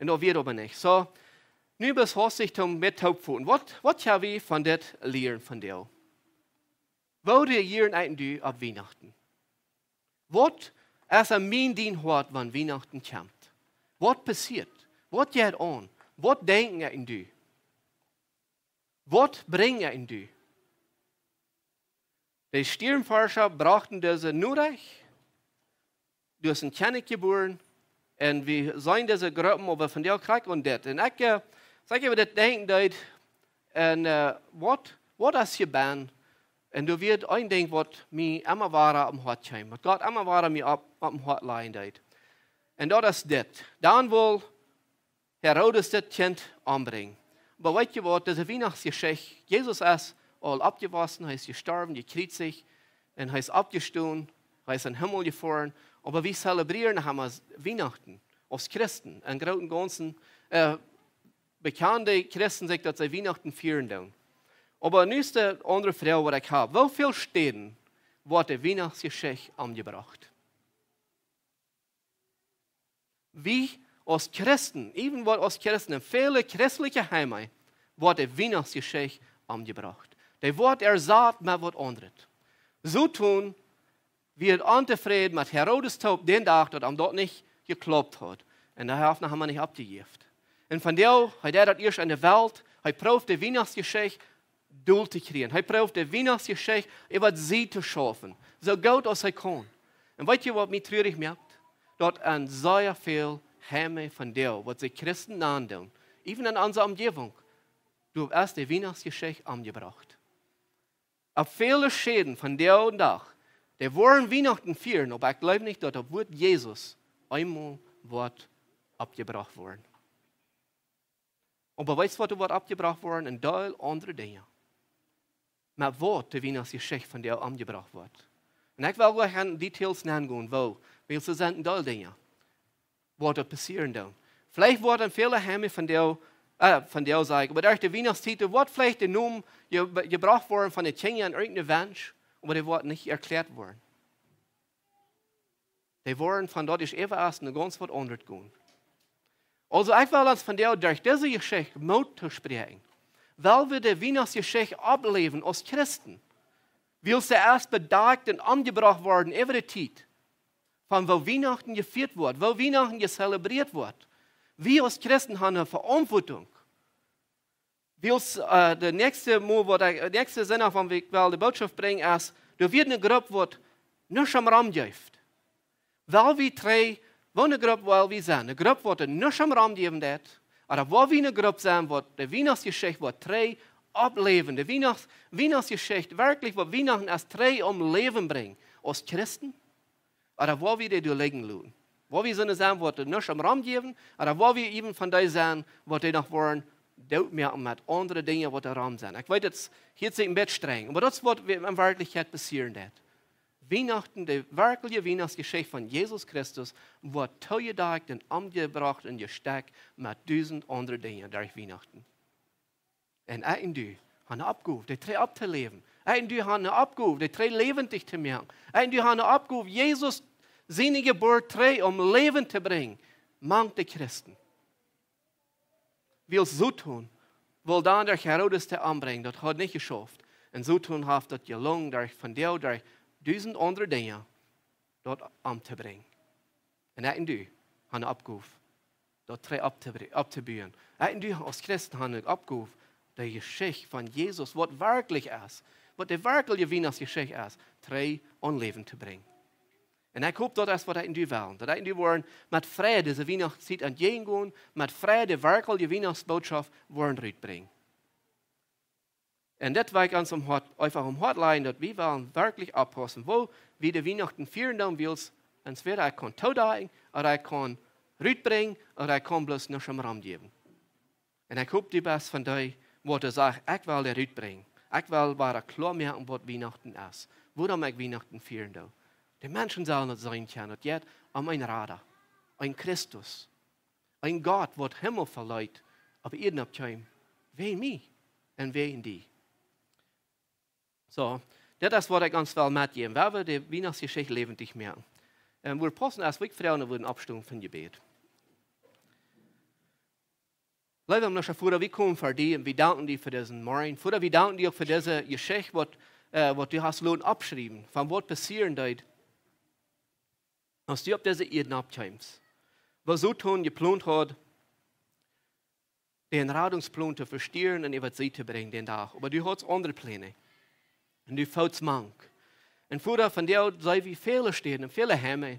Un daut wia oba nich. Soo, nu best hastich toom met toopfoten. Waut, waut ha wie von dit lieren von die? Woo reagieren ekj un du opp Wienachten? Waut es aun mien, dien Hoat, wan Wienachten kjemt? Waut passieet? Waut jeit aun? Waut denkjen ekj un du? Waut brinj ekj un du? De Sternforscha brochten dise Norecht, doa es een Kjennich jebuaren. Un wie seenen dise Gruppen, oba von dee krakjt aun dit. Un ekj, äh, saj ekj, wie dit denkjen deed, un äh, waut, waut es hia benn? Un doa wia een Dinkj, waut mie emma wada aum Hoat kjeem, waut Gott emma wada mie opp, opp em Hoat lajen deed. Un daut es dit. Dan wull Herodes dit Kjint ombrinjen. Oba weet jie waut, dise Wienachtsjeschicht, Jesus es aul oppjewossen, hee es jestorwen, jekjriezicht, un hee es oppjestonen, hee es em Himmel jefoaren. Oba wie zelebrieren noch emma Wienachten, aus Christen, em grooten Gaunzen, äh, bekjande Christen sajen, daut see Wienachten fieren doonen. Oba nu es de aundre Froag, waut ekj hab. Woo väl Städen woat de Wienachtsjeschicht omjebrocht? Wie aus Christen, even waut aus Christen, en väle christelje Heime, woat de Wienachtsjeschicht omjebrocht. Dee woat ersat met waut aundret. Soton wia ontofräd met Herodes toop dän Dach, daut am daut nich jeklaupt haud. Un hee haft noch emma nich oppjejäft. Un von doa, hee deed daut ieescht aun de Welt, hee proowd de Wienachtsjeschicht dol to kjrieen. Hee proowd de Wienachtsjeschicht äwa see to schaufen, soo goot aus hee kunn. Un weet jie, waut mie trurich moakt? Daut aun sea väl Heime von doa, waut see Christen nandoonen, even en onse Omjäwunk, doa es de Wienachtsjeschicht omjebrocht. Opp väle Städen von dän Dach, dee woaren Wienachten fieren, oba ekj jleew nich, daut daut Wuat Jesus eemol woat oppjebrocht woaren. Oba weetst, waut doa woat oppjebrocht woaren? Een Deel aundre Dinja. Oba waut de Wienachtsjeschicht von dän omjebrocht woat. Un ekj well goanich en Details nengonen, woo, wiels doa sent een Deel Dinja, waut doa passieren doonen. Veleicht woaren väle Heime von dän, äh, von dän, saj ekj, oba derch de Wienachtsziet woat veleicht de Nomen je-, jebrocht woaren von de Kjinja en irjent een Wensch, oba dee woat nich erkjläat woaren. Dee woaren von daut es äwa aus een gaunz waut aundret gonen. Aulsoo, ekj well ons von dän derch dise Jeschicht Moot toospräakjen. Well wie de Wienachtsjeschicht oppläwen aus Christen? Wiels see es bedakjt un omjebrocht worden äwa de Tiet, von woo Wienachten jefieet woat, woo Wienachten jezelebreet woat. Wie aus Christen haben eene Verantwortung. Wiels, äh, de näakjste Mol, waut ekj, de näakjste Senn, waut ekj well de Bootschoft brinjen, es, doa wia eene Grupp, waut nuscht aum Rom jeef. Well wie trigj, woo eene Grupp well wie sennen? Eene Grupp, waut doa nuscht aum Rom jäwen deed? Ooda well wie eene Grupp sennen, waut de Wienachtsjeschicht woat trigj oppläwen? De Wienachtsjeschicht, werkjlich waut Wienachten es, trigj aum Läwen brinjen, aus Christen? Ooda woa wie dee doa lijen loten? Woa wie soone sennen, waut doa nuscht aum Rom jäwen? Ooda woa wie even von dee sennen, waut dee noch woaren doot moaken met aundre Dinja, waut doa rom sent? Ekj weet, daut hieet sikj een bät strenj, oba daut es, waut en Werkjlichkjeit passieren deed. Wienachten, de werkjliche Wienachtsjeschicht von Jesus Christus, woat toojedakjt un omjebrocht un jestekjt met dusent aundre Dinja derch Wienachten. Un ekj un du haben eene Oppgow, dee trigj opptoläwen. Ekj un du haben eene Oppgow, dee trigj läwendich to moaken. Ekj un du haben eene Oppgow, Jesus siene Jeburt trigj aum Läwen to brinjen, mank de Christen. Wiels Soton wull dan derch Herodes dee ombrinjen, daut haud nich jeschauft. Un Soton haft daut jelongen, derch von dän, derch dusent aundre Dinja, daut omtobrinjen. Un ekj un du haben eene Oppgow, daut trigj opptobr-, opptobuen. Ekj un du aus Christen haben eene Oppgow, de Jeschicht von Jesus, waut werkjlich es, waut de werkjliche Wienachtsjeschicht es, trigj aum Läwen to brinjen. Un ekj hop, daut es, waut ekj un du well. Daut ekj un du woaren met Freid dise Wienachtstiet entjäajengonen, met Freid de werkjliche Wienachtsbootschoft woaren rutbrinjen. Un dit well ekj ons aum Hoat, eefach aum Hoat lajen, daut wie wellen werkjlich oppaussen, woo wie de Wienachten fieren doonen, wiels entwäda ekj kaun toodakjen, ooda ekj kaun rutbrinjen, ooda ekj kaun bloos nuscht aum Rom jäwen. Un ekj hop, du best von dee, waut sajcht: Ekj well dee rutbrinjen. Ekj well wada kloa moaken, waut Wienachten es. Wuarom ekj Wienachten fieren doo. De Menschen sellen daut seenen kjennen, daut jeit om een Rada. een Christus, een Gott, waut Himmel veleet, opp Ieed oppkjeem, wäajen mie un wäajen die. Soo, dit es waut ekj ons well metjäwen, wua wie de Wienachtsjeschicht läwendich moaken. Un wie paussen aus wie froagen, wie woaren oppstonen fa Jebäd. Leewa himlischa Voda, wie komen ver die un wie danken die fa disen Morjen. Voda, wie danken die uk fa dise Jeschicht, waut, äh, waut du hast loten oppschriewen, von waut passieren deed, aus du opp dise Ieed oppkjeemst. Waut Soton jeplont haud, dän Radungsplan to vestieren un äwa Sied to brinjen dän Dach. Oba du haudst aundre Pläne. Un du footst mank. Un Voda, vondoag sent wie väle Städen un väle Heime,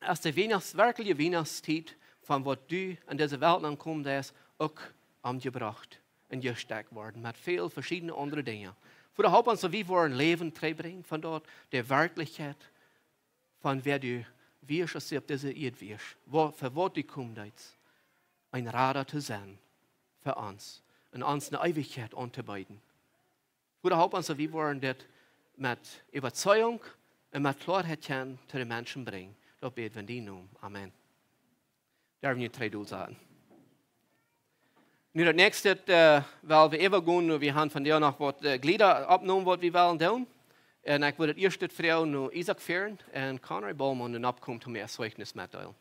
aus de Wienachts-, werkjliche Wienachtsdiet, von waut du en dise Welt aunkomen deist, uk aunjebrocht un jestakjt worden, met väl veschiedne aundre Dinja. Voda, halp ons, daut wie woaren Läwen trigjbrinjen von doa, de Werkjlichkjeit von wäa du wieescht, aus du opp dise Ieed wieescht, waut, fa waut du komen deetst, een Rada to sennen fa ons un ons eene Eewichkjeit auntobeeden. Voda, halp ons, daut wie woaren dit met Äwazeigung un met Kloaheit kjennen to de Menschen brinjen. Daut bäd wie en dienen Nomen. Amen. Derwen wie nu trigj doa sennen. Nu, daut näakjste, äh, well wie äwagonen, nu, wie haben vondoag noch waut, äh, Jlieda oppjenomen, waut wie wellen doonen. Un ekj wudd daut ieescht froagen no Isaak Fehren un Conrad Bowman, dee oppkomen, om äa Zeichnis mettodeelen.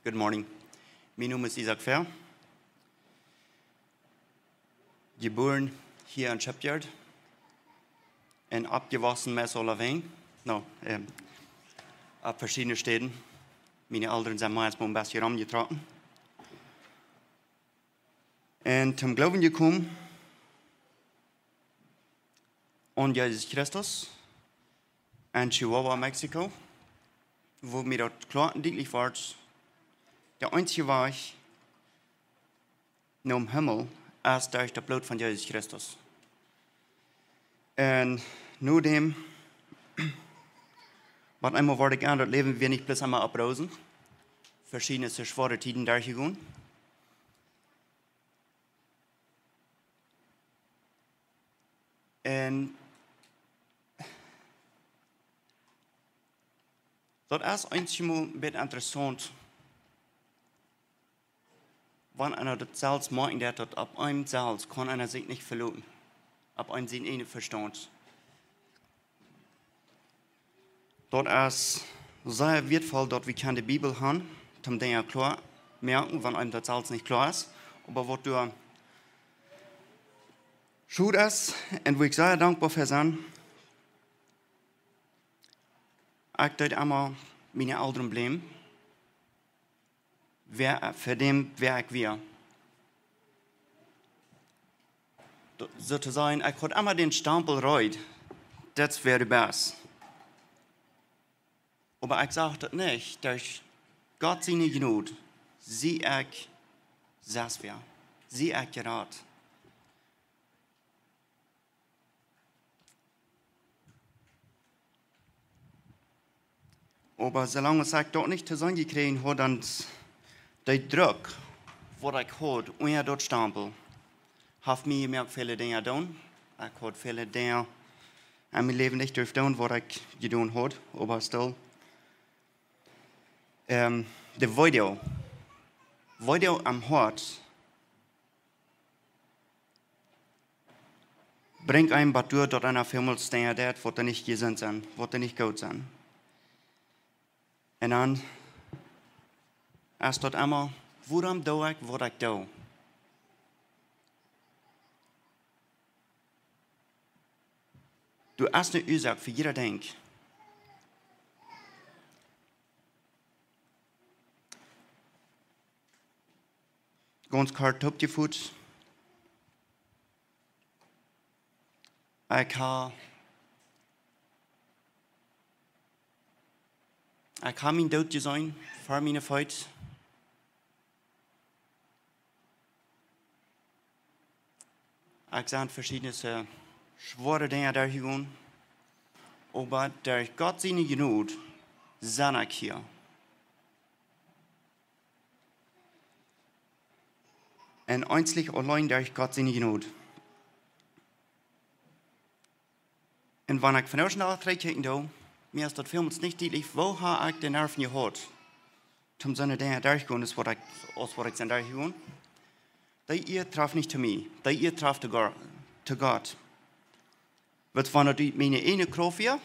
Good morning. Mien Nomen es Isaak Fehr. Jebuaren hia en Shipyard un oppjewossen meist aulawäajen. No, ähm, opp veschiedne Städen. Miene Elren sent meist mau een bät romjetrocken. Un toom Gloowen jekomen aun Jesus Christus en Chihuahua, Mexiko, wua mie daut kloa un dietlich wort, de eensje Wajch nom Himmel es derch daut Bloot von Jesus Christus. Un no däm, waut eemol wort ekj aun, daut Läwen wia nich bloos eemol opp Roosen, veschiedne schwoare Tieden derchjegonen. Un daut es eenjemol een bät interessaunt, wan eena daut selfst moakjen deit, daut opp eenem selfst kaun eena sikj nich veloten, opp eenem sien eejnen Vestaunt. Daut es sea wieetvoll, daut wie kjennen de Bibel haben, om Dinja kloa moaken, wan eenem daut selfst nich kloa es. Oba waut doa schod es, un wua ekj sea dankboa fa sie, ekj deed emma miene Elren blämen, wäa, fa däm, wäa ekj wia. Daut, soo to sajen, ekj haud emma dän Stampel reed, daut es wäa du best. Oba ekj sach daut nich, derch Gott siene Jnod sie ekj sest wäa, sie ekj jerat. Oba soo lang aus ekj daut nich to seenen jekjräajen haud, dan de Druck, waut ekj haud unja daut Stampel, haft mie jemoakt väle Dinja doonen. Ekj haud väle Dinja en mien Läwen nich durft doonen, waut ekj jedonen haud, oba still. Ähm, de Weedoag, Weedoag aum Hoat, brinjt eenem bat doa, daut eena väl mol Dinja deit, waut doa nich jesunt sent, waut doa nich goot sent. Un dan es daut emma, wuarom doo ekj, waut ekj doo? Doa es eene Uasoak fa jieda Dinkj. Gaunz kort toopjefot. Ekj ha, ekj ha mienen Doot jeseenen ver miene Feet. Ekj sie veschiedne schwoare Dinja derchjegonen, oba derch Gott siene Jnod sie ekj hia. Un eenzich auleen derch Gott siene Jnod. Un wan ekj vondoag noch trigjkjikjen doo, Mie es daut välmols nich dietlich, woo ha ekj de Nerven jehaut, toom soone Dinja derchgonen, aus waut ekj, aus waut ekj sie derchjegonen. Dee Ea traft nich to mie, dee Ea traft to Gott, to Gott. Wiels wan daut ut miene ieejne Krauft wia,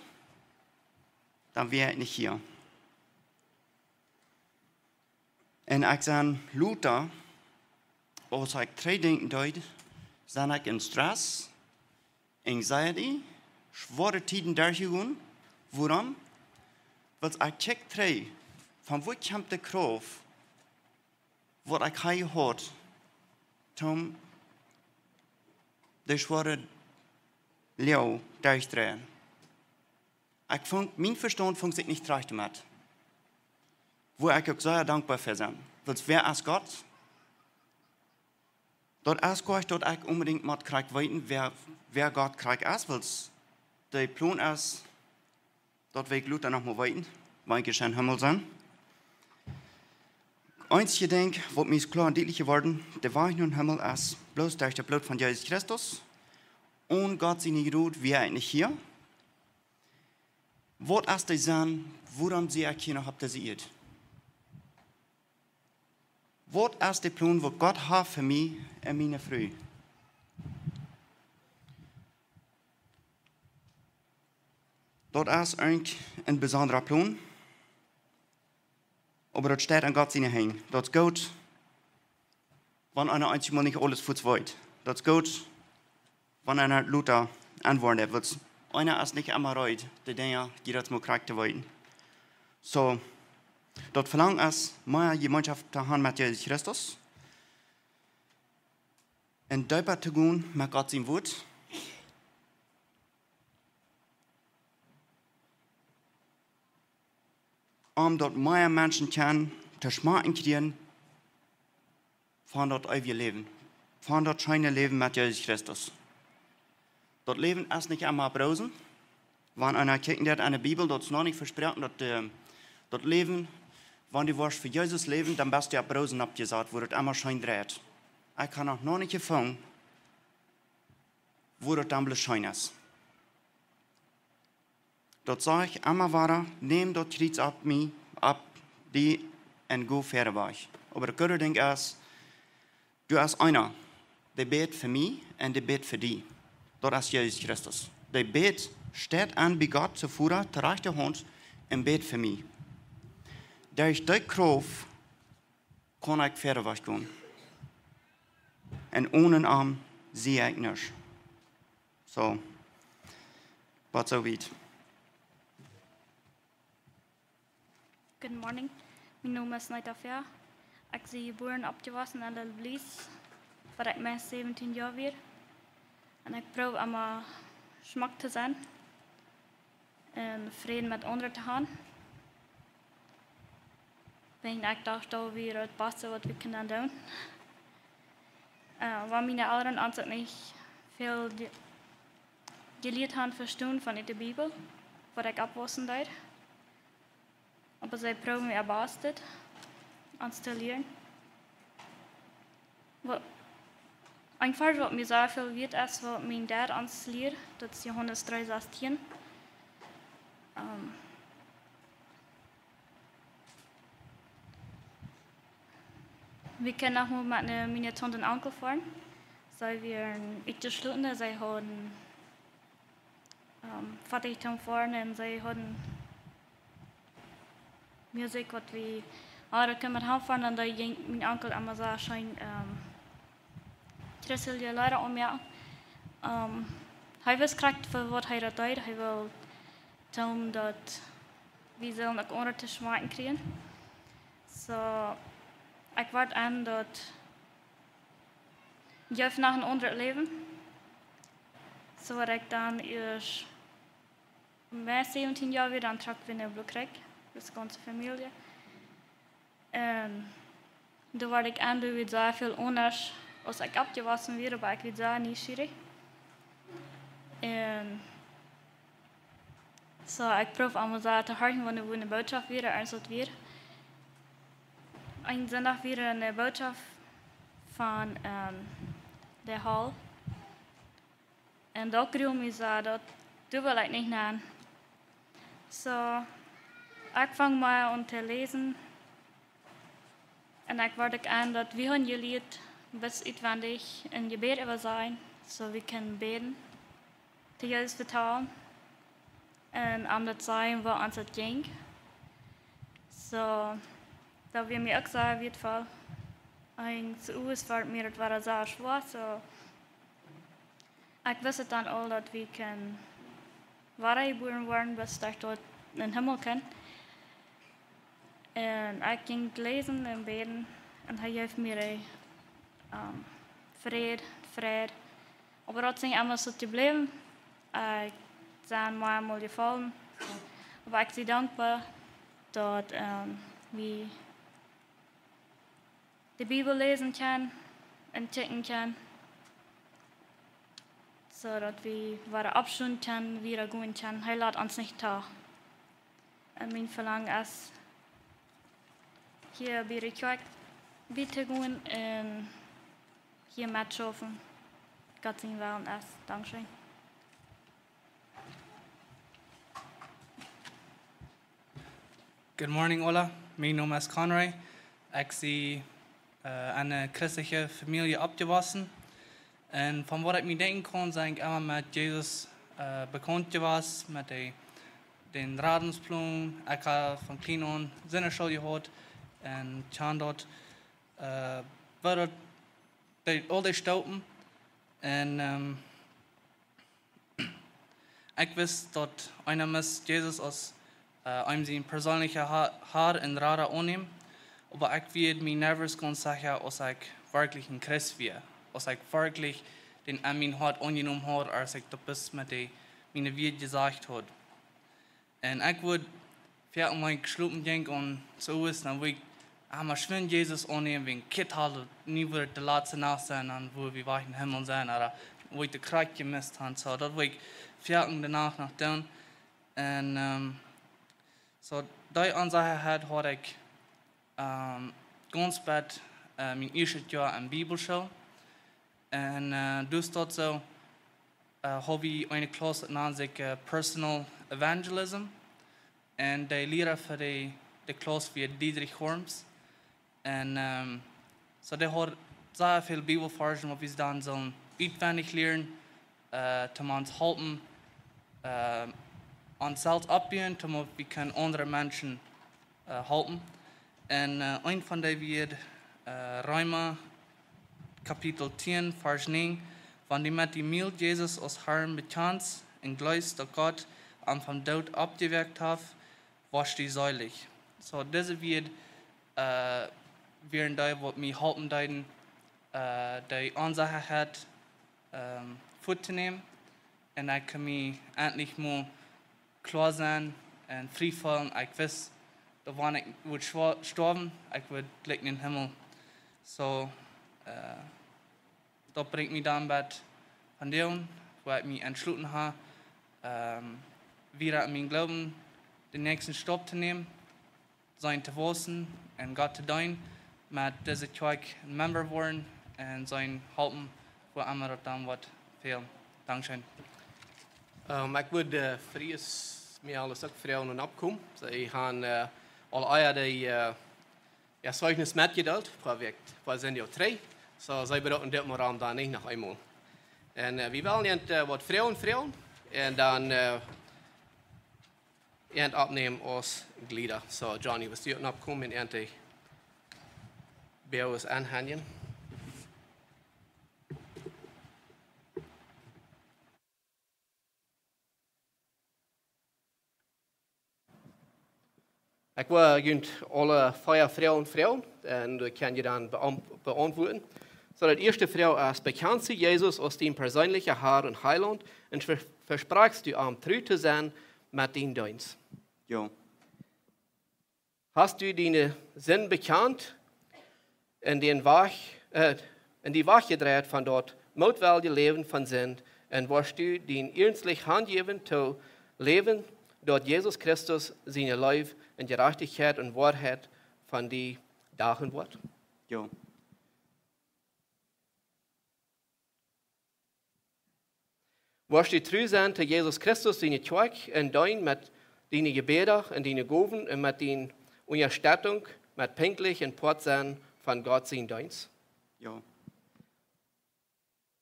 dan wia ekj nich hia. Un ekj sie lota, aus ekj trigj denkjen deed, sie ekj en Stress, Anxiety, schwoare Tieden derchjegonen. Wuarom? Wiels ekj kjikj trigj, von wua kjemt de Krauft, waut ekj ha jehaut, toom de schwoare Loag derchdreien. Ekj funk, mien Vestaunt funk sikj nich trajcht doamet. Wua ekj uk sea dankboa fa sie. Wiels wäa es Gott? Daut es goanich daut ekj onbedinjt mott krakjt weeten, wäa, wäa Gott krakjt es, wiels de Plon es, daut well ekj lota noch mol weeten, wan ekj en Himmel sie. Eent Dinkj, waut mie es kloa un dietlich jeworden, de Wajch nom Himmel es bloos derch daut Bloot von Jesus Christus. Onen Gott siene Jnod wia ekj nich hia. Waut es de Senn, wuarom sie ekj hia noch opp dise Ieed? Waut es de Plon, waut Gott haft fa mie un miene Fru? Daut es eejentlich een besondra Plon, oba daut steit aun Gott siene Henj. Daut es goot, wan eena eenjemol nich aules fuaz weet. Daut es goot, wan eena lota auntwuaden deit, wiels eena es nich emma reed, de Dinja, dee daut mott krakjt weeten. Soo, daut Velangen es, mea Jemeenschoft to haben met Jesus Christus un deepa to gonen met Gott sien Wuat, om daut mea Menschen kjennen to schmakjen kjrieen von daut eewje Läwen, von daut scheene Läwen met Jesus Christus. Daut Läwen es nich emma opp Roosen. Wan eena kjikjen deit aun de Bibel, daut es noch nich vesproaken, daut, äh, daut Läwen, wan du woascht fa Jesus läwen, dan best du opp Roosen oppjesat, wua daut emma scheen dreit. Ekj hab noch nich jefungen, wua daut dan bloos scheen es. Daut saj ekj emma wada: Nämm daut Kjriez opp mie, opp die un go wieda wajch. Oba daut goode Dinkj es, doa es eena, dee bät fa mie un dee bät fa die. Daut es Jesus Christus. Dee bät, steit aun bie Gott sien Voda, to rajchte Haunt, un bät fa mie. Derch dee Krauft kaun ekj wieda wajch gonen. Un onen am sie ekj nuscht. Soo, waut soo wiet. Good morning. Mien Nomen es Neeta Fea. Ekj sie jebuaren, oppjewossen en Little Belize, wan ekj mau säwentieen Joa wia. Un ekj proow emma schmock to sennen un Fräd met aundre to haben. Wan ekj docht, daut wia daut baste, waut wie kunnen doonen. Äh, wan miene Elren ons uk nich väl je-, jelieet haben vestonen von de Bibel, wua ekj oppwossen deed. Oba see proowen äa Bastet, ons to lieren. Waut, een Varsch, waut mie sea väl wieet es, waut mien Dad ons lieed, daut es Johanes dree sastieen. Ähm, wie kunnen noch mol met ne, miene Taunt un Onkel foaren. See wieren utjeschloten, see hauden, ähm, foadich toom foaren un see hauden Musikj, waut wie aula kunnen met han foaren, un doa jinkj mien Onkel emma soo scheen, ähm, christelje Leeda aunmoaken. Ähm, hee wist krakjt fa waut hee daut deed. Hee wull toonen, daut wie sullen uk aundre to schmakjen kjrieen. Soo, ekj wort aun daut, jeef noch een aundret Läwen. Soo wort ekj dan ieescht mau säwentieen Joa wia, dan trock wie no Blue Creek, de gaunze Famielje. Un doa wort ekj aun, doa wia sea väl aundasch aus ekj oppjewossen wia, oba ekj wia sea nieschierich. Un soo, ekj proow emma soo to horchen, wan doa ne Bootschoft wia, ea daut wia. Een Sindach wia ne Bootschoft von, ähm, de Hal. Un daut grull mie soo, daut, doa well ekj nich nenn. So, ekj fung mau aun to läsen. Un ekj wort uk aun daut wie haben jelieet, best utwendich een Jebäd äwa sajen, so wie kjennen bäden, to Jesus vetalen un am daut sajen, woo ons daut jinkj. So, daut wia mie uk sea wieetvoll. Eejentlich wia daut mie daut wia sea schwoa, so. Ekj wist daut dan aul, daut wie kjennen wada jebuaren woaren, best ekj doa em Himmel kjeem. Un ekj jinkj läsen un bäden un hee jeef mie, ähm, Fräd, Fräd. Oba daut es nich emma soo jebläwen. Ekj sie mau eemol jefollen. Oba ekj sie dankboa daut, ähm, wie de Bibel läsen kjennen un kjikjen kjennen, so daut wie wada oppstonen kjennen, wada gonen kjennen. Hee lat ons nich too. Un mien Velangen es, hia bie de Kjoakj bie to gonen un hia mettoschaufen, Gott sien Wellen es. Dankscheen. Good morning, hola. Mien Nomen es Conroy. Ekj sie, äh, en eene christliche Famielje oppjewossen. Un von waut ekj mie denkjen kaun, sie ekj emma met Jesus, äh, bekaunt jewast, met de, dän Radungsplon. Ekj hab von kjlien aun Sindachschool jehaut un kjand daut, äh, woo daut, de, aul dee Stopen. Un, ähm, ekj wist daut eena must Jesus aus, äh, eenem sien perseenlicha Ha-, Har un Rada aunnämen, oba ekj wia mie never gaunz secha, aus ekj werkjlich een Christ wia, aus ekj werkjlich dän en mien Hoat aunjenomen haud, aus ekj daut bloos met de, miene Wieed jesajcht haud. Un ekj wudd, wan ekj schlopen jinkj un soo es, dan wudd ekj emma schwind Jesus aunnämen, wan ekj daut haud, nu wudd de latste Nacht sennen, dan wudd wie wajch em Himmel sennen, ooda wudd ekj de Kjoakj jemist haben, soo, daut wudd ekj foaken de Nacht noch doonen. Un, ähm, soo, dee Onsechaheit haud ekj, ähm, gaunz bat, äh, mien ieeschtet Joa en Bibelschool. Un, äh, doa es daut soo, äh, hab wie eene Klauss, daut nant sikj, äh, Personal Evangelism. Un de Liera fa de, de Klauss wia Dietrich Horms. Un, ähm, soo, dee haud sea väl Bibelvarsch, waut wie dan sullen utwendich lieren, äh, toom ons halpen, äh, ons selfst oppbuen, toom wie kjennen aundre Menschen äh, halpen. Un, äh, eent von dee wia, äh, Reema Kapitel tieen, Varsch näajen: Wan du met dien Mul Jesus aus Harn bekjanst un jleefst, daut Gott am vom Doot oppjewakjt haft, woascht du seelich. Soo, dise Wieed, äh, wieren dee, waut mie halpen deeden, äh, dee Onsechaheit, ähm, fuat to nämen. Un ekj kunn mie endlich mol kloa sennen un frie feelen. Ekj wist, daut wan ekj wudd schwa-, stoawen, ekj wudd jlikj en dän Himmel. Soo, äh, daut brinjt mie dan bat vondoag, wua ekj mie entschloten hab, ähm, wada en mienen Gloowen dän näakjsten Stap to nämen, sennen to wausen un Gott to deenen, met dise Kjoakj een Member woaren un sennen halpen, wua emma daut dan woat fälen. Dankscheen. Ähm, ekj wudd, äh, Fries mie aules uk froagen un oppkomen. See haben, äh, aul ea dee, äh, jo, Zeichnis metjedeelt, fa Wäakj, fa Sindach dree. Soo, see brucken dit mol aun dan nich noch eemol. Un, äh, wie wellen an, äh, waut froagen, froagen. Un dan, äh, an oppnämen aus Jlieda. Soo, Johnny, wurscht du oppkomen un an de Bäajes aunhanjen? Ekj wull junt aule vea Froagen froagen, un dee kjenn jie dan beaunt-, beauntwuaden. Soo, de ieeschte Froag es: Bekjanst du Jesus aus dien perseenlicha Har un Heilaunt un ve-, vesprakjst du am tru to sennen met dienen Deenst? Jo. Hast du diene Sind bekjant un dän Wajch, äh, un die wajchjedreit von daut mootwellje Läwen von Sind, un woascht du die iernstlich hanjäwen to läwen, daut Jesus Christus siene Leew un Jerajchtichkjeit un Woarheit von die dagen woat? Jo. Woascht du tru sennen to Jesus Christus siene Kjoakj un deenen met diene Jebäda un diene Gowen un met diene Unjastettunk met pinkjlich een Poat sennen von Gott sienen Deenst? Jo.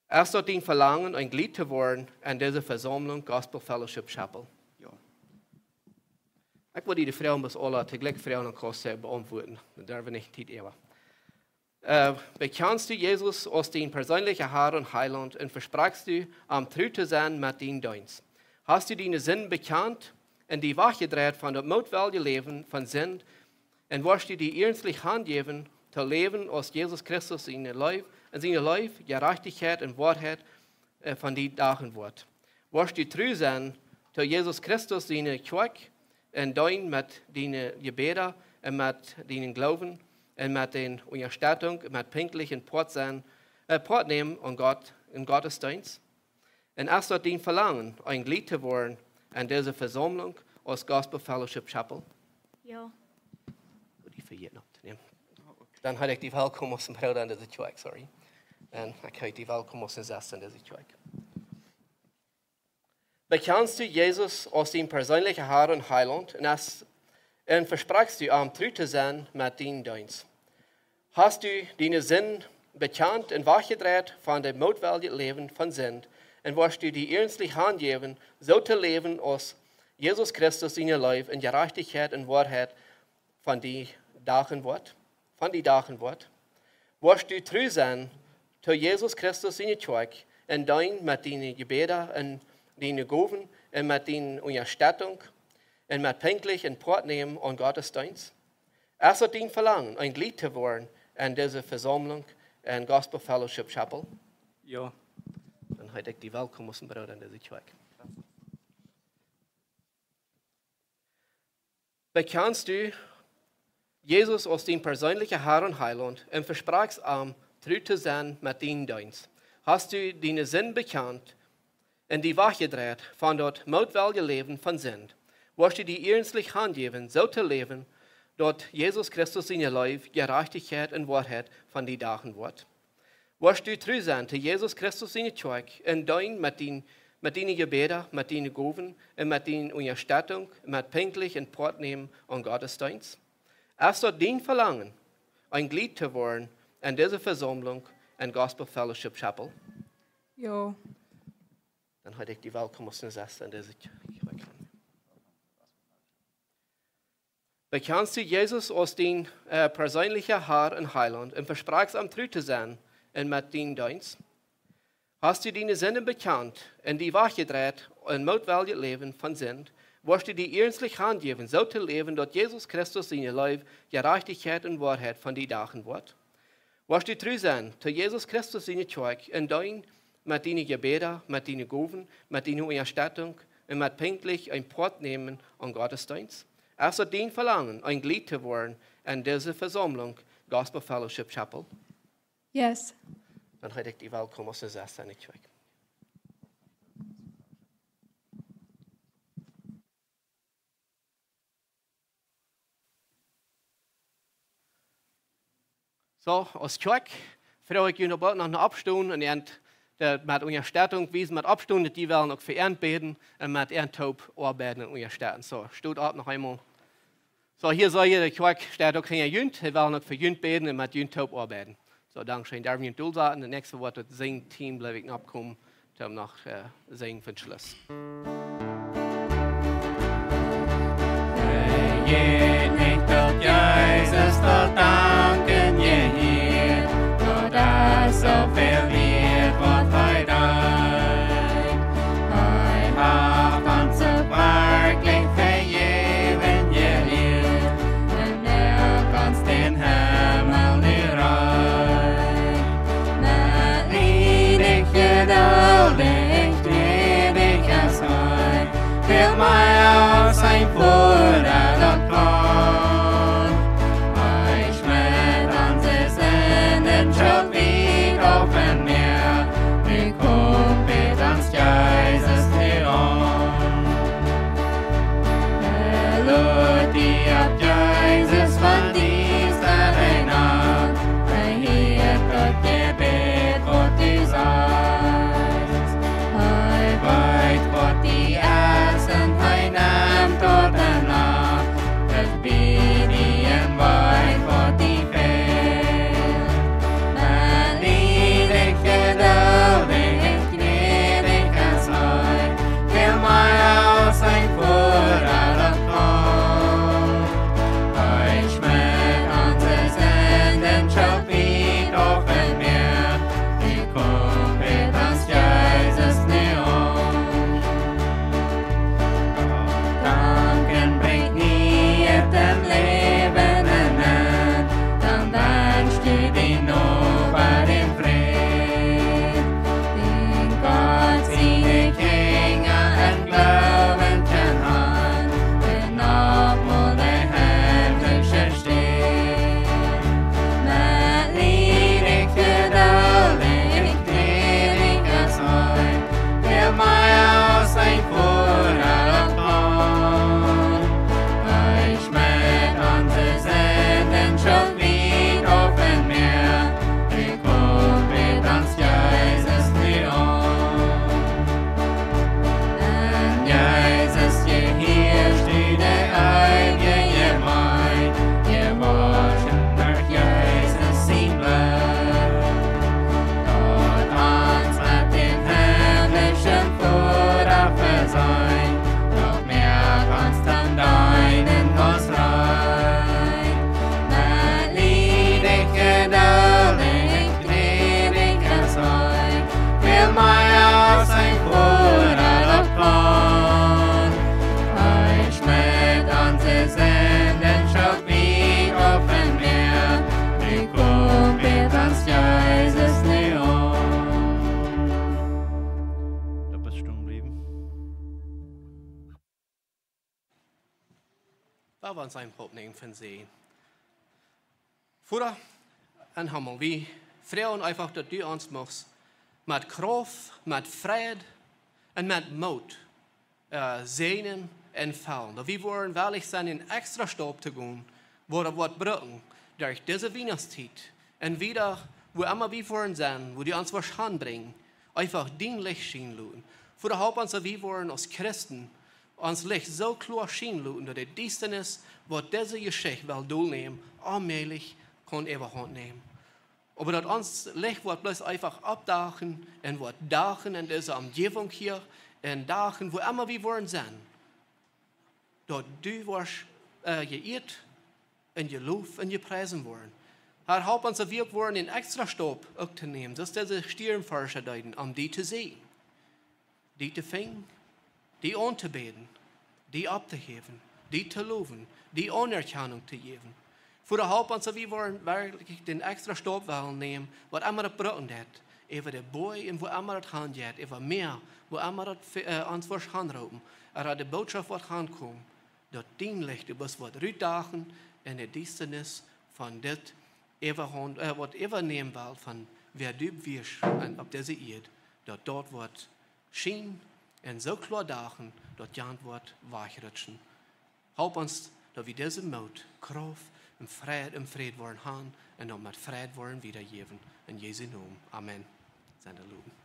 Es daut dien Velangen, een Jlied to woaren aun dise Vesaumlunk Gospel Fellowship Chapel? Jo. Ekj wull die de Froagen bloos aula toojlikj froagen un kaust see beauntwuaden. Dan derw wie nich Tiet äwa. Äh, bekjanst du Jesus aus dien perseenlicha Har un Heilaunt un vesprakjst du, am tru to sennen met dienen Deenst? Hast du diene Sind bekjant un die wajchjedreit von daut mootwellje Läwen von Sind un woascht du die iernstlich hanjäwen to läwen aus Jesus Christus siene Leew, un siene Leew, Jerajchtichkjeit un Woarheit, äh, von die dagen woat? Woascht du tru sennen to Jesus Christus siene Kjoakj un deenen met diene Jebäda un met dienen Gloowen un met diene Unjastettunk un met pinkjlich een Poat sennen, äh, Poat nämen aun Gott, em Gottesdeenst? Un es daut dien Velangen, een Jlied to woaren aun dise Vesaumlunk aus Gospel Fellowship Chapel? Jo. Wudd die fa hia noch nämen? Dan heet ekj die welkom aus een Brooda aun dise Kjoakj, sorry. Un ekj heet die welkom aus een Sesta aun dise Kjoakj. Bekjanst du Jesus aus dien perseenlicha Har un Heilaunt un es, un vesprakjst du, am tru to sennen met dienen Deenst? Hast du diene Sind bekjant un wajchjedreit von daut mootwellje Läwen von Sind un woascht du die iernstlich hanjäwen, soo to läwen aus Jesus Christus siene Leew un Jerajchtichkjeit un Woarheit von die dagen woat, von die dagen woat? Woascht du tru sennen to Jesus Christus siene Kjoakj un deenen met diene Jebäda un diene Gowen un met diene Unjastettunk un met pinkjlich een Poat nämen aun Gottesdeenst? Es daut dien Velangen, een Jlied to woaren aun dise Vesaumlunk, aun Gospel Fellowship Chapel? Jo. Dan heet ekj die welkom aus een Brooda aun dise Kjoakj. Bekjanst du Jesus aus dien perseenlicha Har un Heilaunt un vesprakjst, am tru to sennen met dienen Deenst? Hast du diene Sind bekjant un die wajchjedreit von daut mootwellje Läwen von Sind? Woascht du die iernstlich hanjäwen, soo to läwen, daut Jesus Christus siene Leew, Jerajchtichkjeit un Woarheit von die dagen woat? Woascht du tru sennen to Jesus Christus siene Kjoakj un deenen met dien, met diene Jebäda, met diene Gowen un met diene Unjastettunk, met pinkjlich een Poat nämen aun Gottesdeenst? Es daut dien Velangen, een Jlied to woaren aun dise Vesaumlunk, aun Gospel Fellowship Chapel? Jo. Dan heet ekj die welkom aus een Sesta aun dise Kjoakj. Bekjanst du Jesus aus dien, äh, perseenlicha Har un Heilaunt un vesprakjst, am tru to sennen un met dienen Deenst? Hast du diene Sind bekjant un die wajchjedreit von daut mootwellje Läwen von Sind? Woascht du die iernstlich hanjäwen, soo to läwen, daut Jesus Christus siene Leew, Jerajchtichkjeit un Woarheit von die dagen woat? Woascht du tru sennen to Jesus Christus siene Kjoakj un deenen met diene Jebäda, met diene Gowen, met diene Unjastettunk un met pinkjlich een Poat nämen aun Gottesdeenst? Es daut dien Velangen, een Jlied to woaren aun dise Vesaumlunk, Gospel Fellowship Chapel? Yes. Dan heet ekj die welkom aus een Sesta aun dise Kjoakj. Soo, aus Kjoakj froag ekj junt opp noch een Oppstonen un eent, daut met Unjastettunk wiesen, met Oppstonen, daut dee wellen uk fa eent bäden un met eent toop oabeiden un unjastetten. Soo, stot opp noch eemol. Soo, hia soo jie, de Kjoakj steit uk hinja junt, dee wellen uk fa junt bäden un met junt toop oabeiden. Soo, dankscheen. Derwen junt dolsaten. Daut näakjste Wuat, daut Sinjteam, jleew ekj, oppkomen, toom noch, äh, sinjen fa Schluss. Hee jeit nich daut Jesus to danken jehieet, daut es soo väl wieet, waut hee deed. Hee haft ons soo werkjlich vejäwen jelieet, un nu kaust dän Himmel nu rein. Met liedich Jedult, gnädich es hee, väl mea aus een Voda daut kaun. Hee schmäat onse Sinden Schult wiet opp daut Mäa, nu kjemt ons Jesus nu aun. Lot die opp Jesus von Diestaheit aun, hee hieet daut Jebäd, waut du sajchst. Lot ons eemol bäden fa Säajen. Voda em Himmel, wie froagen eefach, daut du ons muchst met Krauft, met Fräd un met Moot, äh, säajnen un fellen. Daut wie woaren wellich sennen, een extra Staup to gonen, wua wie woaren brucken, derch dise Wienachtstiet un wieda, wua emma wie woaren sennen, wua du ons woascht hanbrinjen, eefach dien Licht schienen loten. Voda, halp ons, daut wie woaren aus Christen ons Licht soo kloa schienen loten, daut de Diestanis, waut dise Jeschicht well dolnämen, aulmäajlich kaun äwahaunt nämen. Oba daut ons Licht woat bloos eefach oppdachen un woat dachen en dise Omjäwunk hia un dachen, wua emma wie woaren sennen, daut du woascht, äh, jeieet un jeloft un jepriesen woaren. Herr, halp ons, daut wie uk woaren een extra Staup uk to nämen, soo aus dise Stierenforscha deeden, om die to seenen, die to finjen, die auntobäden, die opptohäwen, die to lowen, die Aunerkjanunk to jäwen. Voda, halp ons, daut wie woaren werkjlich dän extra Staup wellen nämen, waut emma daut brucken deit, äwa de Boaj un wua emma daut han jeit, äwa Mäa, wua emma daut, äh, ons woascht hanroopen, ooda de Bootschoft woat hankomen, daut dien Licht, du bloos woascht rutdachen en de Diestanis von dit äwahaunt, äh, waut äwanämen well von wäa du best un opp dise Ieed, daut daut woat schienen un soo kloa dachen, daut jant woat wajchrutschen. Halp ons, daut wie dise Moot, Krauft un Fräd, un Fräd woaren han un daut met Fräd woaren wiedajäwen. En Jesu Nomen. Amen. Sent de Loten.